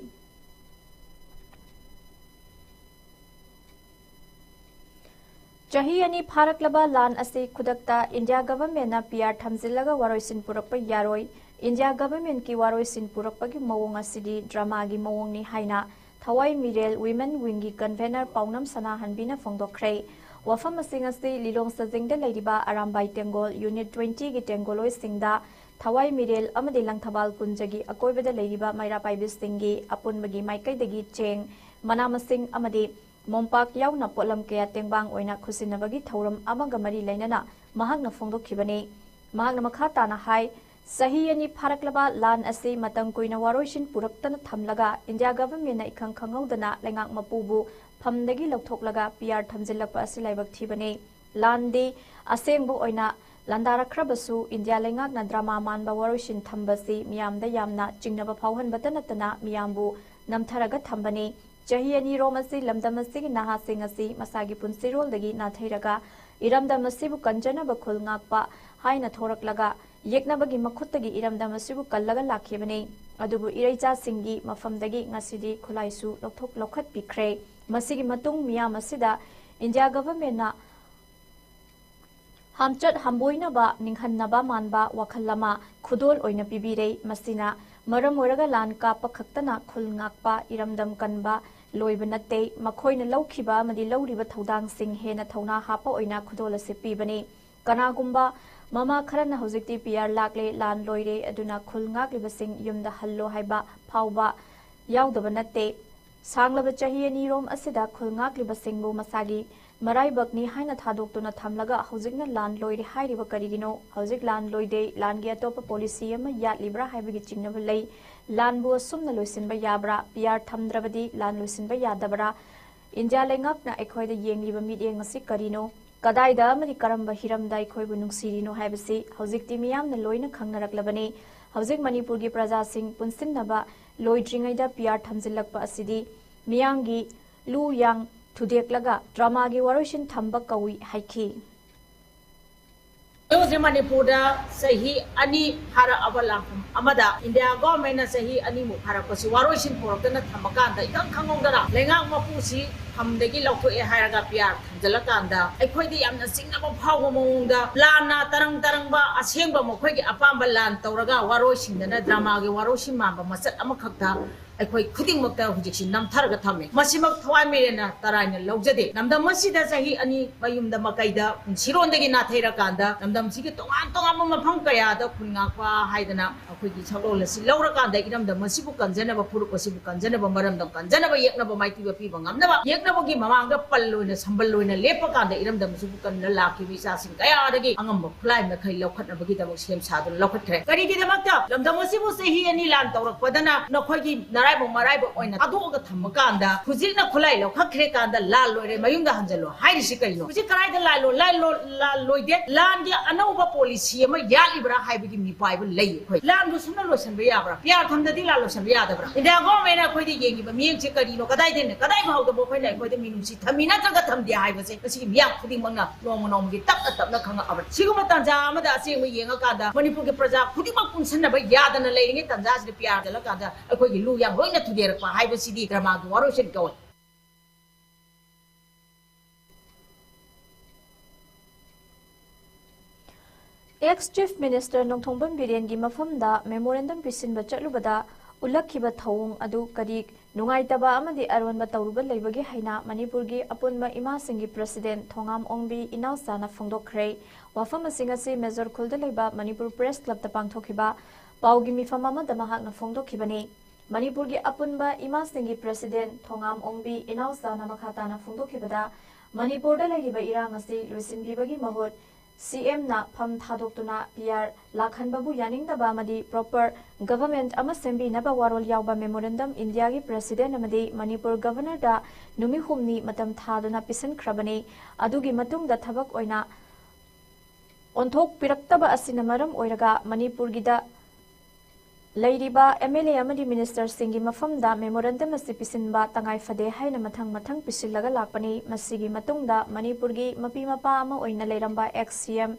ꯆꯍꯤ ꯑꯅꯤ ꯐꯥꯔꯛꯂꯕ ꯂꯥꯟ ꯑꯁꯤ ꯈꯨꯗꯛꯇ India government ꯅ P R ꯊꯝꯖꯤꯜꯂꯒ ꯋꯥꯔꯣꯏꯁꯤꯟ ꯄꯨꯔꯛꯄ ꯌꯥꯔꯣꯏ꯫ India government ꯀꯤ ꯋꯥꯔꯣꯏꯁꯤꯟ ꯄꯨꯔꯛꯄꯒꯤ ꯃꯑꯣꯡ ꯑꯁꯤꯗꯤ drama ꯒꯤ ꯃꯑꯣꯡꯅꯤ ꯍꯥꯏꯅ ꯊꯋꯥꯏ ꯃꯤꯔꯦꯜ women wing ꯒꯤ convener ꯄꯥꯎꯅꯝ ꯁꯅꯥꯍꯟꯕꯤꯅ ꯐꯣꯡꯗꯣꯛꯈ꯭ꯔꯦ꯫ ꯋꯥꯐꯝ ꯑꯁꯤꯡ ꯑꯁꯤ ꯂꯤꯂꯣꯡ ꯁꯖꯤꯡꯗ ꯂꯩꯔꯤꯕ ꯑꯔꯥꯝꯕꯥꯏ ꯇꯦꯡꯒꯣꯜ unit twenty ꯒꯤ ꯇꯦꯡꯒꯣꯜꯂꯣꯏꯁꯤꯡꯗ ꯊꯋꯥꯏ ꯃꯤꯔꯦꯜ ꯑꯃꯗꯤ ꯂꯪꯊꯕꯥꯜ ꯀꯨꯟꯖꯒꯤ ꯑꯀꯣꯏꯕꯗ ꯂꯩꯔꯤꯕ ꯃꯩꯔꯥ ꯄꯥꯏꯕꯤꯁꯤꯡꯒꯤ ꯑꯄꯨꯟꯕꯒꯤ ꯃꯥꯏꯀꯩꯗꯒꯤ ꯆꯦꯡ, ꯃꯅꯥ ꯃꯁꯤꯡ ꯑꯃꯗꯤ ꯃꯣꯝꯄꯥꯛ ꯌꯥꯎꯅ ꯄꯣꯠꯂꯝ ꯀꯌꯥ ꯇꯦꯡꯕꯥꯡ ꯑꯣꯏꯅ ꯈꯨꯠꯁꯤꯟꯅꯕꯒꯤ ꯊꯧꯔꯝ ꯑꯃꯒ ꯃꯔꯤ ꯂꯩꯅꯅ ꯃꯍꯥꯛꯅ ꯐꯣꯡꯗꯣꯛꯈꯤꯕꯅꯤ꯫ ꯃꯍꯥꯛꯅ ꯃꯈꯥ ꯇꯥꯅ ꯍꯥꯏ, ꯆꯍꯤ ꯑꯅꯤ ꯐꯥꯔꯛꯂꯕ ꯂꯥꯟ ꯑꯁꯤ ꯃꯇꯝ ꯀꯨꯏꯅ ꯋꯥꯔꯣꯏꯁꯤꯟ ꯄꯨꯔꯛꯇꯅ ꯊꯝꯂꯒ India government ꯅ ꯏꯈꯪ ꯈꯪꯍꯧꯗꯅ ꯂꯩꯉꯥꯛ ꯃꯄꯨꯕꯨ ꯐꯝꯗꯒꯤ ꯂꯧꯊꯣꯛꯂꯒ P R ꯊꯝꯖꯤꯜꯂꯛꯄ ꯑꯁꯤ ꯂꯥꯏꯕꯛ ꯊꯤꯕꯅꯤ꯫ ꯂꯥꯟꯗꯤ ꯑꯁꯦꯡꯕ ꯑꯣꯏꯅ ꯂꯥꯟꯗꯥꯔꯛꯈ꯭ꯔꯕꯁꯨ India ꯂꯩꯉꯥꯛꯅ drama ꯃꯥꯟꯕ ꯋꯥꯔꯣꯏꯁꯤꯟ ꯊꯝꯕꯁꯤ ꯃꯤꯌꯥꯝꯗ ꯌꯥꯝꯅ ꯆꯤꯡꯅꯕ ꯐꯥꯎꯍꯟꯕꯇ ꯅꯠꯇꯅ ꯃꯤꯌꯥꯝꯕꯨ ꯅꯝꯊꯔꯒ ꯊꯝꯕꯅꯤ꯫ ꯆꯍꯤ ꯑꯅꯤꯔꯣꯝ ꯑꯁꯤ ꯂꯝꯗꯝ ꯑꯁꯤꯒꯤ ꯅꯍꯥꯁꯤꯡ ꯑꯁꯤ ꯃꯁꯥꯒꯤ ꯄꯨꯟꯁꯤꯔꯣꯜꯗꯒꯤ ꯅꯥꯊꯩꯔꯒ ꯏꯔꯝꯗꯝ ꯑꯁꯤꯕꯨ ꯀꯟꯖꯅꯕ ꯈꯨꯜ ꯉꯥꯛꯄ ꯍꯥꯏꯅ ꯊꯣꯔꯛꯂꯒ ꯌꯦꯛꯅꯕꯒꯤ ꯃꯈꯨꯠꯇꯒꯤ ꯏꯔꯝꯗꯝ ꯑꯁꯤꯕꯨ ꯀꯜꯂꯒ ꯂꯥꯛꯈꯤꯕꯅꯤ꯫ ꯑꯗꯨꯕꯨ ꯏꯔꯩꯆꯥꯁꯤꯡꯒꯤ ꯃꯐꯝꯗꯒꯤ ꯉꯁꯤꯗꯤ ꯈꯨꯠꯂꯥꯏꯁꯨ ꯂꯧꯊꯣꯛ ꯂꯧꯈꯠꯄꯤꯈ꯭ꯔꯦ꯫ ꯃꯁꯤꯒꯤ ꯃꯇꯨꯡ ꯃꯤꯌꯥꯝ ꯑꯁꯤꯗ ꯏꯟꯗꯤꯌꯥ ꯒꯚꯔꯟꯃꯦꯟꯠꯅ ꯍꯥꯝꯆꯠ ꯍꯥꯝꯕꯣꯏꯅꯕ ꯅꯤꯡꯍꯟꯅꯕ ꯃꯥꯟꯕ ꯋꯥꯈꯜ ꯑꯃ ꯈꯨꯗꯣꯜ ꯑꯣꯏꯅ ꯄꯤꯕꯤꯔꯦ꯫ ꯃꯁꯤꯅ ꯃꯔꯝ ꯑꯣꯏꯔꯒ ꯂꯥꯟ ꯀꯥꯞꯄ ꯈꯛꯇꯅ ꯈꯨꯜ ꯉꯥꯛꯄ, ꯏꯔꯝꯗꯝ ꯀꯟꯕ ꯂꯣꯏꯕ ꯅꯠꯇꯦ꯫ ꯃꯈꯣꯏꯅ ꯂꯧꯈꯤꯕ ꯑꯃꯗꯤ ꯂꯧꯔꯤꯕ ꯊꯧꯗꯥꯡꯁꯤꯡ ꯍꯦꯟꯅ ꯊꯧꯅꯥ ꯍꯥꯞꯄ ꯑꯣꯏꯅ ꯈꯨꯗꯣꯜ ꯑꯁꯤ ꯄꯤꯕꯅꯤ꯫ ꯀꯅꯥꯒꯨꯝꯕ ꯃꯃꯥ ꯈꯔꯅ ꯍꯧꯖꯤꯛꯇꯤ ꯄꯤ ꯑꯥꯔ ꯂꯥꯛꯂꯦ, ꯂꯥꯟ ꯂꯣꯏꯔꯦ, ꯑꯗꯨꯅ ꯈꯨꯜ ꯉꯥꯛꯂꯤꯕꯁꯤꯡ ꯌꯨꯝꯗ ꯍꯜꯂꯣ ꯍꯥꯏꯕ ꯐꯥꯎꯕ ꯌꯥꯎꯗꯕ ꯅꯠꯇꯦ꯫ ꯁꯥꯡꯂꯕ ꯆꯍꯤ ꯑꯅꯤꯔꯣꯝ ꯑꯁꯤꯗ ꯈꯨꯜ ꯉꯥꯛꯂꯤꯕꯁꯤꯡꯕꯨ ꯃꯁꯥꯒꯤ ꯃꯔꯥꯏꯕꯛꯅꯤ ꯍꯥꯏꯅ ꯊꯥꯗꯣꯛꯇꯨꯅ ꯊꯝꯂꯒ ꯍꯧꯖꯤꯛꯅ ꯂꯥꯟ ꯂꯣꯏꯔꯦ ꯍꯥꯏꯔꯤꯕ ꯀꯔꯤꯒꯤꯅꯣ? ꯍꯧꯖꯤꯛ ꯂꯥꯟ ꯂꯣꯏꯗꯦ, ꯂꯥꯟꯒꯤ ꯑꯇꯣꯞꯄ ꯄꯣꯂꯤꯁꯤ ꯑꯃ ꯌꯥꯠꯂꯤꯕ꯭ꯔꯥ ꯍꯥꯏꯕꯒꯤ ꯆꯤꯡꯅꯕ ꯂꯩ꯫ ꯂꯥꯟꯕꯨ ꯑꯁꯨꯝꯅ ꯂꯣꯏꯁꯤꯟꯕ ꯌꯥꯕ꯭ꯔꯥ? ꯄꯤ ꯑꯥꯔ ꯊꯝꯗ꯭ꯔꯕꯗꯤ ꯂꯥꯟ ꯂꯣꯏꯁꯤꯟꯕ ꯌꯥꯗꯕ꯭ꯔꯥ? ꯏꯟꯗꯤꯌꯥ ꯂꯩꯉꯥꯛꯅ ꯑꯩꯈꯣꯏꯗ ꯌꯦꯡꯂꯤꯕ ꯃꯤꯠꯌꯦꯡ ꯑꯁꯤ ꯀꯔꯤꯅꯣ? ꯀꯗꯥꯏꯗ ꯑꯃꯗꯤ ꯀꯔꯝꯕ ꯍꯤꯔꯝꯗ ꯑꯩꯈꯣꯏꯕꯨ ꯅꯨꯡꯁꯤꯔꯤꯅꯣ ꯍꯥꯏꯕꯁꯤ ꯍꯧꯖꯤꯛꯇꯤ ꯃꯤꯌꯥꯝꯅ ꯂꯣꯏꯅ ꯈꯪꯅꯔꯛꯂꯕꯅꯤ꯫ ꯍꯧꯖꯤꯛ ꯃꯅꯤꯄꯨꯔꯒꯤ ꯄ꯭ꯔꯖꯥꯁꯤꯡ ꯄꯨꯟꯁꯤꯟꯅꯕ ꯂꯣꯏꯗ꯭ꯔꯤꯉꯩꯗ ꯄꯤ ꯑꯥꯔ ꯊꯝꯖꯤꯜꯂꯛꯄ ꯑꯁꯤꯗꯤ ꯃꯤꯌꯥꯝꯒꯤ ꯂꯨ ꯌꯥꯡ ꯊꯨꯗꯦꯛꯂꯒ ꯗ꯭ꯔꯃꯥꯒꯤ ꯋꯥꯔꯣꯏꯁꯤꯟ ꯊꯝꯕ ꯀꯧꯏ ꯍꯥꯏꯈꯤ꯫ ꯍꯧꯖꯤꯛ ꯃꯅꯤꯄꯨꯔꯗ ꯆꯍꯤ ꯑꯅꯤ ꯐꯥꯔꯛꯑꯕ ꯂꯥꯟꯐꯝ ꯑꯃꯗ ꯏꯟꯗꯤꯌꯥ ꯒꯣꯚꯔꯟꯃꯦꯟꯠꯅ ꯆꯍꯤ ꯑꯅꯤꯃꯨꯛ ꯐꯥꯔꯛꯄꯁꯤ ꯋꯥꯔꯣꯏꯁꯤꯟ ꯄꯨꯔꯛꯇꯅ ꯊꯝꯃꯀꯥꯟꯗ ꯏꯈꯪ ꯈꯪꯍꯧꯗꯅ ꯂꯩꯉꯥꯛ ꯃꯄꯨꯁꯤ ꯐꯝꯗꯒꯤ ꯂꯧꯊꯣꯛꯑꯦ ꯍꯥꯏꯔꯒ ꯄꯤ ꯑꯥꯔ ꯊꯝꯖꯤꯜꯂꯀꯥꯟꯗ ꯑꯩꯈꯣꯏꯗ ꯌꯥꯝꯅ ꯆꯤꯡꯅꯕ ꯐꯥꯎꯕ ꯃꯑꯣꯡꯗ ꯂꯥꯟꯅ ꯇꯔꯪ ꯇꯔꯪꯕ ꯑꯁꯦꯡꯕ ꯃꯈꯣꯏꯒꯤ ꯑꯄꯥꯝꯕ ꯂꯥꯟ ꯇꯧꯔꯒ ꯋꯥꯔꯣꯏꯁꯤꯟꯗꯅ ꯗ꯭ꯔꯃꯥꯒꯤ ꯋꯥꯔꯣꯏꯁꯤꯟ ꯃꯥꯟꯕ ꯃꯆꯠ ꯑꯃꯈꯛꯇ ꯑꯩꯈꯣꯏ ꯈꯨꯗꯤꯡꯃꯛꯇ ꯍꯧꯖꯤꯛꯁꯤ ꯅꯝꯊꯔꯒ ꯊꯝꯃꯦ꯫ ꯃꯁꯤꯃꯛ ꯊꯋꯥꯏ ꯃꯤꯔꯦꯟꯅ ꯇꯔꯥꯏꯅ ꯂꯧꯖꯗꯦ꯫ ꯂꯝꯗꯝ ꯑꯁꯤꯗ ꯆꯍꯤ ꯑꯅꯤ ꯃꯌꯨꯝꯗ ꯃꯀꯩꯗ ꯄꯨꯟꯁꯤꯔꯣꯟꯗꯒꯤ ꯅꯥꯊꯩꯔꯀꯥꯟꯗ ꯂꯝꯗꯝꯁꯤꯒꯤ ꯇꯣꯉꯥꯟ ꯇꯣꯉꯥꯟꯕ ꯃꯐꯝ ꯀꯌꯥꯗ ꯈꯨꯟ ꯉꯥꯛꯄ ꯍꯥꯏꯗꯅ ꯑꯩꯈꯣꯏꯒꯤ ꯁꯛꯂꯣꯟ ꯑꯁꯤ ꯂꯧꯔꯀꯥꯟꯗ ꯏꯔꯝꯗꯝ ꯑꯁꯤꯕꯨ ꯀꯟꯖꯅꯕ, ꯐꯨꯔꯨꯞ ꯑꯁꯤꯕꯨ ꯀꯟꯖꯅꯕ, ꯃꯔꯝꯗꯝ ꯀꯟꯖꯅꯕ ꯌꯦꯛꯅꯕ ꯃꯥꯏꯊꯤꯕ ꯄꯤꯕ ꯉꯝꯅꯕ ꯌꯦꯛꯅꯕꯒꯤ ꯃꯃꯥꯡꯗ ꯄꯜ ꯑꯣꯏꯅ, ꯁꯝꯕꯜ ꯑꯣꯏꯅ ꯂꯦꯞꯄ ꯀꯥꯟꯗ ꯏꯔꯝꯗꯝ ꯑꯁꯤꯕꯨ ꯀꯟꯅ ꯂꯥꯛꯈꯤꯕ ꯏꯆꯥꯁꯤꯡ ꯀꯌꯥꯗꯒꯤ ꯑꯉꯝꯕ ꯈꯨꯠꯂꯥꯏ ꯃꯈꯩ ꯂꯧꯈꯠꯅꯕꯒꯤꯗꯃꯛ ꯁꯦꯝ ꯁꯥꯗꯨꯅ ꯂꯧꯈꯠꯈ꯭ꯔꯦ꯫ ꯀꯔꯤꯒꯤꯗꯃꯛꯇ? ꯂꯝꯗꯝ ꯑꯁꯤꯕꯨ ꯆꯍꯤ ꯑꯅꯤ ꯂꯥꯟ ꯇꯧꯔꯛꯄꯗꯅ ꯅꯈꯣꯏꯒꯤ ꯅꯔꯥ ꯍꯥꯏꯕ ꯃꯔꯥꯏꯕꯛ ꯑꯣꯏꯅ ꯊꯥꯗꯣꯛꯑꯒ ꯊꯝꯃꯀꯥꯟꯗ ꯍꯧꯖꯤꯛꯅ ꯈꯨꯠꯂꯥꯏ ꯂꯧꯈꯠꯈ꯭ꯔꯦ ꯀꯥꯟꯗ ꯂꯥꯜ ꯂꯣꯏꯔꯦ, ꯃꯌꯨꯝꯗ ꯍꯟꯖꯜꯂꯣ ꯍꯥꯏꯔꯤꯁꯤ ꯀꯩꯅꯣ? ꯍꯧꯖꯤꯛ ꯀꯗꯥꯏꯗ ꯂꯥꯜꯂꯣ? ꯂꯥꯜ ꯂꯣ-, ꯂꯥꯜ ꯂꯣꯏꯗꯦ꯫ ꯂꯥꯟꯒꯤ ꯑꯅꯧꯕ ꯄꯣꯂꯤꯁꯤ ꯑꯃ ꯌꯥꯠꯂꯤꯕ꯭ꯔꯥ ꯍꯥꯏꯕꯒꯤ ꯃꯤꯄꯥꯏꯕ ꯂꯩ ꯑꯩꯈꯣꯏ꯫ ꯂꯥꯟꯕꯨ ꯁꯨꯝꯅ ꯂꯣꯏꯁꯤꯟꯕ ꯌꯥꯕ꯭ꯔꯥ? ꯄꯤꯌꯥꯔ ꯊꯝꯗꯗꯤ ꯂꯥꯟ ꯂꯣꯏꯁꯤꯟꯕ ꯌꯥꯗꯕ꯭ꯔꯥ? ꯏꯟꯗꯤꯌꯥ ꯒꯣꯔꯃꯦꯟꯅ ꯑꯩꯈꯣꯏꯗ ꯌꯦꯡꯉꯤꯕ ꯃꯤꯠꯌꯦꯡꯁꯤ ꯀꯔꯤꯅꯣ? ꯀꯗꯥꯏꯗꯩꯅꯣ? ꯀꯗꯥꯏ ꯐꯥꯎꯗꯕꯨ ꯑꯩꯈꯣꯏꯅ ꯑꯩꯈꯣꯏꯗ ꯃꯤꯅꯨꯡꯁꯤ ꯊꯝꯃꯤ ꯅꯠꯇ꯭ꯔꯒ ꯊꯝꯗꯦ ꯍꯥꯏꯕꯁꯦ ꯉꯁꯤꯒꯤ ꯃꯤꯌꯥꯝ ꯈꯨꯗꯤꯡꯃꯛꯅ ꯅꯣꯡꯃ ꯅꯣꯡꯃꯒꯤ ꯇꯞꯅ ꯇꯞꯅ ꯈꯪꯉꯛꯑꯕꯅꯤ꯫ ꯁꯤꯒꯨꯝꯕ ꯇꯥꯟꯖꯥ ꯑꯃꯗ ꯑꯁꯦꯡꯕ ꯌꯦꯡꯉꯀꯥꯟꯗ ꯃꯅꯤꯄꯨꯔꯒꯤ ꯄ꯭ꯔꯖꯥ ꯈꯨꯗꯤꯡꯃꯛ ꯄꯨꯟꯁꯤꯟꯅꯕ ꯌꯥꯗꯅ ꯂꯩꯔꯤꯉꯩ ꯇꯥꯟꯖꯥꯁꯤꯗ ꯄꯤꯌꯥꯔ ꯆꯠꯂꯀꯥꯟꯗ ꯑꯩꯈꯣꯏꯒꯤ ꯂꯨ ꯌꯥꯝ ꯂꯣꯏꯅ ꯊꯨꯗꯦꯔꯛꯄ ꯍꯥꯏꯕꯁꯤꯗꯤ ꯗ꯭ꯔꯃꯥꯒꯤ ꯋꯥꯔꯣꯏꯁꯤꯟ ꯀꯧꯏ꯫ Ex Chief Minister ꯅꯣꯡꯊꯣꯝꯕꯝ ꯕꯤꯔꯦꯟꯒꯤ ꯃꯐꯝꯗ memorandum ꯄꯤꯁꯤꯟꯕ ꯆꯠꯂꯨꯕꯗ ꯎꯠꯂꯛꯈꯤꯕ ꯊꯧꯑꯣꯡ ꯑꯗꯨ ꯀꯔꯤ ꯅꯨꯡꯉꯥꯏꯇꯕ ꯑꯃꯗꯤ ꯑꯔꯣꯟꯕ ꯇꯧꯔꯨꯕ ꯂꯩꯕꯒꯦ ꯍꯥꯏꯅ ꯃꯅꯤꯄꯨꯔꯒꯤ ꯑꯄꯨꯟꯕ ꯏꯃꯥꯁꯤꯡꯒꯤ president ꯊꯣꯉꯥꯝ ꯑꯣꯡꯕꯤ ꯏꯅꯥꯎꯆꯥꯅ ꯐꯣꯡꯗꯣꯛꯈ꯭ꯔꯦ꯫ ꯋꯥꯐꯝ ꯑꯁꯤ ꯉꯁꯤ ꯃꯦꯖꯣꯔ ꯈꯨꯜꯗ ꯂꯩꯕ ꯃꯅꯤꯄꯨꯔ Press Clubꯇ ꯄꯥꯡꯊꯣꯛꯈꯤꯕ ꯄꯥꯎꯒꯤ ꯃꯤꯐꯝ ꯑꯃꯗ ꯃꯍꯥꯛꯅ ꯐꯣꯡꯗꯣꯛꯈꯤꯕꯅꯤ꯫ ꯃꯅꯤꯄꯨꯔꯒꯤ ꯑꯄꯨꯟꯕ ꯏꯃꯥꯁꯤꯡꯒꯤ president ꯊꯣꯉꯥꯝ ꯑꯣꯡꯕꯤ ꯏꯅꯥꯎꯆꯥꯅ ꯃꯈꯥ ꯇꯥꯅ ꯐꯣꯡꯗꯣꯛꯈꯤꯕꯗ, ꯃꯅꯤꯄꯨꯔꯗ ꯂꯩꯔꯤꯕ ꯏꯔꯥꯡ ꯑꯁꯤ ꯂꯣꯏꯁꯤꯟꯕꯤꯕꯒꯤ ꯃꯍꯨꯠ CMꯅ ꯐꯝ ꯊꯥꯗꯣꯛꯇꯨꯅ ꯄꯤꯌꯥꯔ ꯂꯥꯛꯍꯟꯕꯕꯨ ꯌꯥꯅꯤꯡꯗꯕ ꯑꯃꯗꯤ proper government ꯑꯃ ꯁꯦꯝꯕꯤꯅꯕ ꯋꯥꯔꯣꯜ ꯌꯥꯎꯕ memorandum ꯏꯟꯗꯤꯌꯥꯒꯤ president ꯑꯃꯗꯤ ꯃꯅꯤꯄꯨꯔ Governorꯗ ꯅꯨꯃꯤꯠ ꯍꯨꯝꯅꯤ ꯃꯇꯝ ꯊꯥꯗꯨꯅ ꯄꯤꯁꯤꯟꯈ꯭ꯔꯕꯅꯤ꯫ ꯑꯗꯨꯒꯤ ꯃꯇꯨꯡꯗ ꯊꯕꯛ ꯑꯣꯏꯅ ꯑꯣꯟꯊꯣꯛꯄꯤꯔꯛꯇꯕ ꯑꯁꯤꯅ ꯃꯔꯝ ꯑꯣꯏꯔꯒ ꯃꯅꯤꯄꯨꯔꯒꯤꯗ ꯂꯩꯔꯤꯕ MLA ꯑꯃꯗꯤ ministerꯁꯤꯡꯒꯤ ꯃꯐꯝꯗ memorandum ꯑꯁꯤ ꯄꯤꯁꯤꯟꯕ ꯇꯉꯥꯏ ꯐꯗꯦ ꯍꯥꯏꯅ ꯃꯊꯪ ꯃꯊꯪ ꯄꯤꯁꯤꯜꯂꯒ ꯂꯥꯛꯄꯅꯤ꯫ ꯃꯁꯤꯒꯤ ꯃꯇꯨꯡꯗ ꯃꯅꯤꯄꯨꯔꯒꯤ ꯃꯄꯤ ꯃꯄꯥ ꯑꯃ ꯑꯣꯏꯅ ꯂꯩꯔꯝꯕ ex CM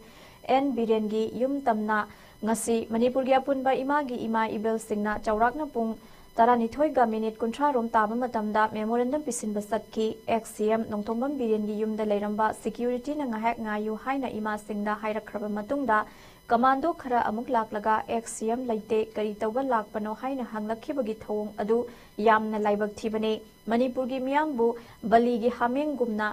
N ꯕꯤꯔꯦꯟꯒꯤ ꯌꯨꯝ ꯇꯝꯅ ꯉꯁꯤ ꯃꯅꯤꯄꯨꯔꯒꯤ ꯑꯄꯨꯟꯕ ꯏꯃꯥꯒꯤ ꯏꯃꯥ ꯏꯕꯦꯜꯁꯤꯡꯅ ꯆꯥꯎꯔꯥꯛꯅ ꯄꯨꯡ ꯇꯔꯥꯅꯤꯊꯣꯏꯒ ꯃꯤꯅꯤꯠ ꯀꯨꯟꯊ꯭ꯔꯥ ꯔꯣꯝ ꯇꯥꯕ ꯃꯇꯝꯗ memorandum ꯄꯤꯁꯤꯟꯕ ꯆꯠꯈꯤ꯫ Ex CM ꯅꯣꯡꯊꯣꯝꯕꯝ ꯕꯤꯔꯦꯟꯒꯤ ꯌꯨꯝꯗ ꯂꯩꯔꯝꯕ securityꯅ ꯉꯥꯏꯍꯥꯛ ꯉꯥꯏꯌꯨ ꯍꯥꯏꯅ ꯏꯃꯥꯁꯤꯡꯗ ꯍꯥꯏꯔꯛꯈ꯭ꯔꯕ ꯃꯇꯨꯡꯗ, commando ꯈꯔ ꯑꯃꯨꯛ ꯂꯥꯛꯂꯒ ex CM ꯂꯩꯇꯦ, ꯀꯔꯤ ꯇꯧꯕ ꯂꯥꯛꯄꯅꯣ ꯍꯥꯏꯅ ꯍꯪꯂꯛꯈꯤꯕꯒꯤ ꯊꯧꯑꯣꯡ ꯑꯗꯨ ꯌꯥꯝꯅ ꯂꯥꯏꯕꯛ ꯊꯤꯕꯅꯤ꯫ ꯃꯅꯤꯄꯨꯔꯒꯤ ꯃꯤꯌꯥꯝꯕꯨ ꯕꯂꯤꯒꯤ ꯍꯥꯃꯦꯡꯒꯨꯝꯅ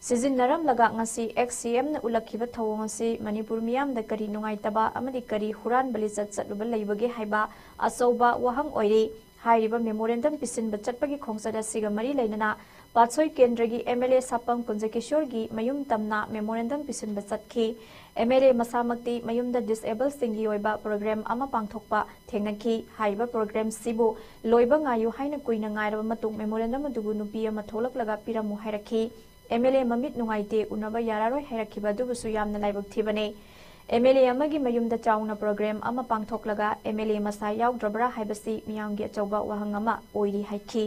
ꯁꯤꯖꯤꯟꯅꯔꯝꯂꯒ ꯉꯁꯤ ex CMꯅ ꯎꯠꯂꯛꯈꯤꯕ ꯊꯧꯑꯣꯡ ꯑꯁꯤ ꯃꯅꯤꯄꯨꯔ ꯃꯤꯌꯥꯝꯗ ꯀꯔꯤ ꯅꯨꯡꯉꯥꯏꯇꯕ ꯑꯃꯗꯤ ꯀꯔꯤ ꯍꯨꯔꯥꯟꯕ ꯂꯤꯆꯠ ꯆꯠꯂꯨꯕ ꯂꯩꯕꯒꯦ ꯍꯥꯏꯕ ꯑꯆꯧꯕ ꯋꯥꯍꯪ ꯑꯣꯏꯔꯤ꯫ ꯍꯥꯏꯔꯤꯕ memorandum ꯄꯤꯁꯤꯟꯕ ꯆꯠꯄꯒꯤ ꯈꯣꯡꯆꯠ ꯑꯁꯤꯒ ꯃꯔꯤ ꯂꯩꯅꯅ ꯄꯥꯠꯁꯣꯏ ꯀꯦꯟꯗ꯭ꯔꯒꯤ MLA ꯁꯥꯄꯝ ꯀꯨꯟꯖꯀꯤꯁꯣꯔꯒꯤ ꯃꯌꯨꯝ ꯇꯝꯅ memorandum ꯄꯤꯁꯤꯟꯕ ꯆꯠꯈꯤ꯫ ꯑꯦꯝ ꯑꯦꯜ ꯑꯦ ꯃꯁꯥꯃꯛꯇꯤ ꯃꯌꯨꯝꯗ ꯗꯤꯁꯑꯦꯕꯜꯁꯤꯡꯒꯤ ꯑꯣꯏꯕ ꯄ꯭ꯔꯣꯒ꯭ꯔꯥꯝ ꯑꯃ ꯄꯥꯡꯊꯣꯛꯄ ꯊꯦꯡꯅꯈꯤ꯫ ꯍꯥꯏꯔꯤꯕ ꯄ꯭ꯔꯣꯒ꯭ꯔꯥꯝꯁꯤꯕꯨ ꯂꯣꯏꯕ ꯉꯥꯏꯌꯨ ꯍꯥꯏꯅ ꯀꯨꯏꯅ ꯉꯥꯏꯔꯕ ꯃꯇꯨꯡ ꯃꯦꯃꯣꯔꯦꯟꯗꯝ ꯑꯗꯨꯕꯨ ꯅꯨꯄꯤ ꯑꯃ ꯊꯣꯛꯂꯛꯂꯒ ꯄꯤꯔꯝꯃꯨ ꯍꯥꯏꯔꯛꯈꯤ꯫ ꯑꯦꯝ ꯑꯦꯜ ꯑꯦ ꯃꯃꯤꯠ ꯅꯨꯡꯉꯥꯏꯇꯦ, ꯎꯅꯕ ꯌꯥꯔꯔꯣꯏ ꯍꯥꯏꯔꯛꯈꯤꯕ ꯑꯗꯨꯕꯨꯁꯨ ꯌꯥꯝꯅ ꯂꯥꯏꯕꯛ ꯊꯤꯕꯅꯦ꯫ ꯑꯦꯝ ꯑꯦꯜ ꯑꯦ ꯑꯃꯒꯤ ꯃꯌꯨꯝꯗ ꯆꯥꯎꯅ ꯄ꯭ꯔꯣꯒ꯭ꯔꯥꯝ ꯑꯃ ꯄꯥꯡꯊꯣꯛꯂꯒ ꯑꯦꯝ ꯑꯦꯜ ꯑꯦ ꯃꯁꯥ ꯌꯥꯎꯗ꯭ꯔꯕ꯭ꯔꯥ ꯍꯥꯏꯕꯁꯤ ꯃꯤꯌꯥꯝꯒꯤ ꯑꯆꯧꯕ ꯋꯥꯍꯪ ꯑꯃ ꯑꯣꯏꯔꯤ ꯍꯥꯏꯈꯤ꯫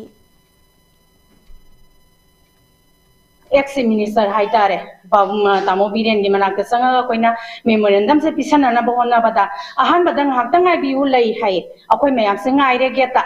ꯑꯦꯛꯁ ꯆꯤꯐ ꯃꯤꯅꯤꯁꯇꯔ ꯍꯥꯏꯇꯥꯔꯦ, ꯄꯥꯕꯨꯡ, ꯑ, ꯇꯥꯃꯣ ꯕꯤꯔꯦꯟꯒꯤ ꯃꯅꯥꯛꯇ ꯆꯪꯉꯒ ꯑꯩꯈꯣꯏꯅ ꯃꯦꯃꯣꯔꯦꯟꯗꯝꯁꯦ ꯄꯤꯁꯟꯅꯅꯕ ꯍꯣꯠꯅꯕꯗ, ꯑꯍꯥꯟꯕꯗ "ꯉꯥꯏꯍꯥꯛꯇꯪ ꯉꯥꯏꯕꯤꯌꯨ, ꯂꯩ" ꯍꯥꯏ꯫ ꯑꯩꯈꯣꯏ ꯃꯌꯥꯝꯁꯦ ꯉꯥꯏꯔꯦ ꯒꯦꯠꯇ꯫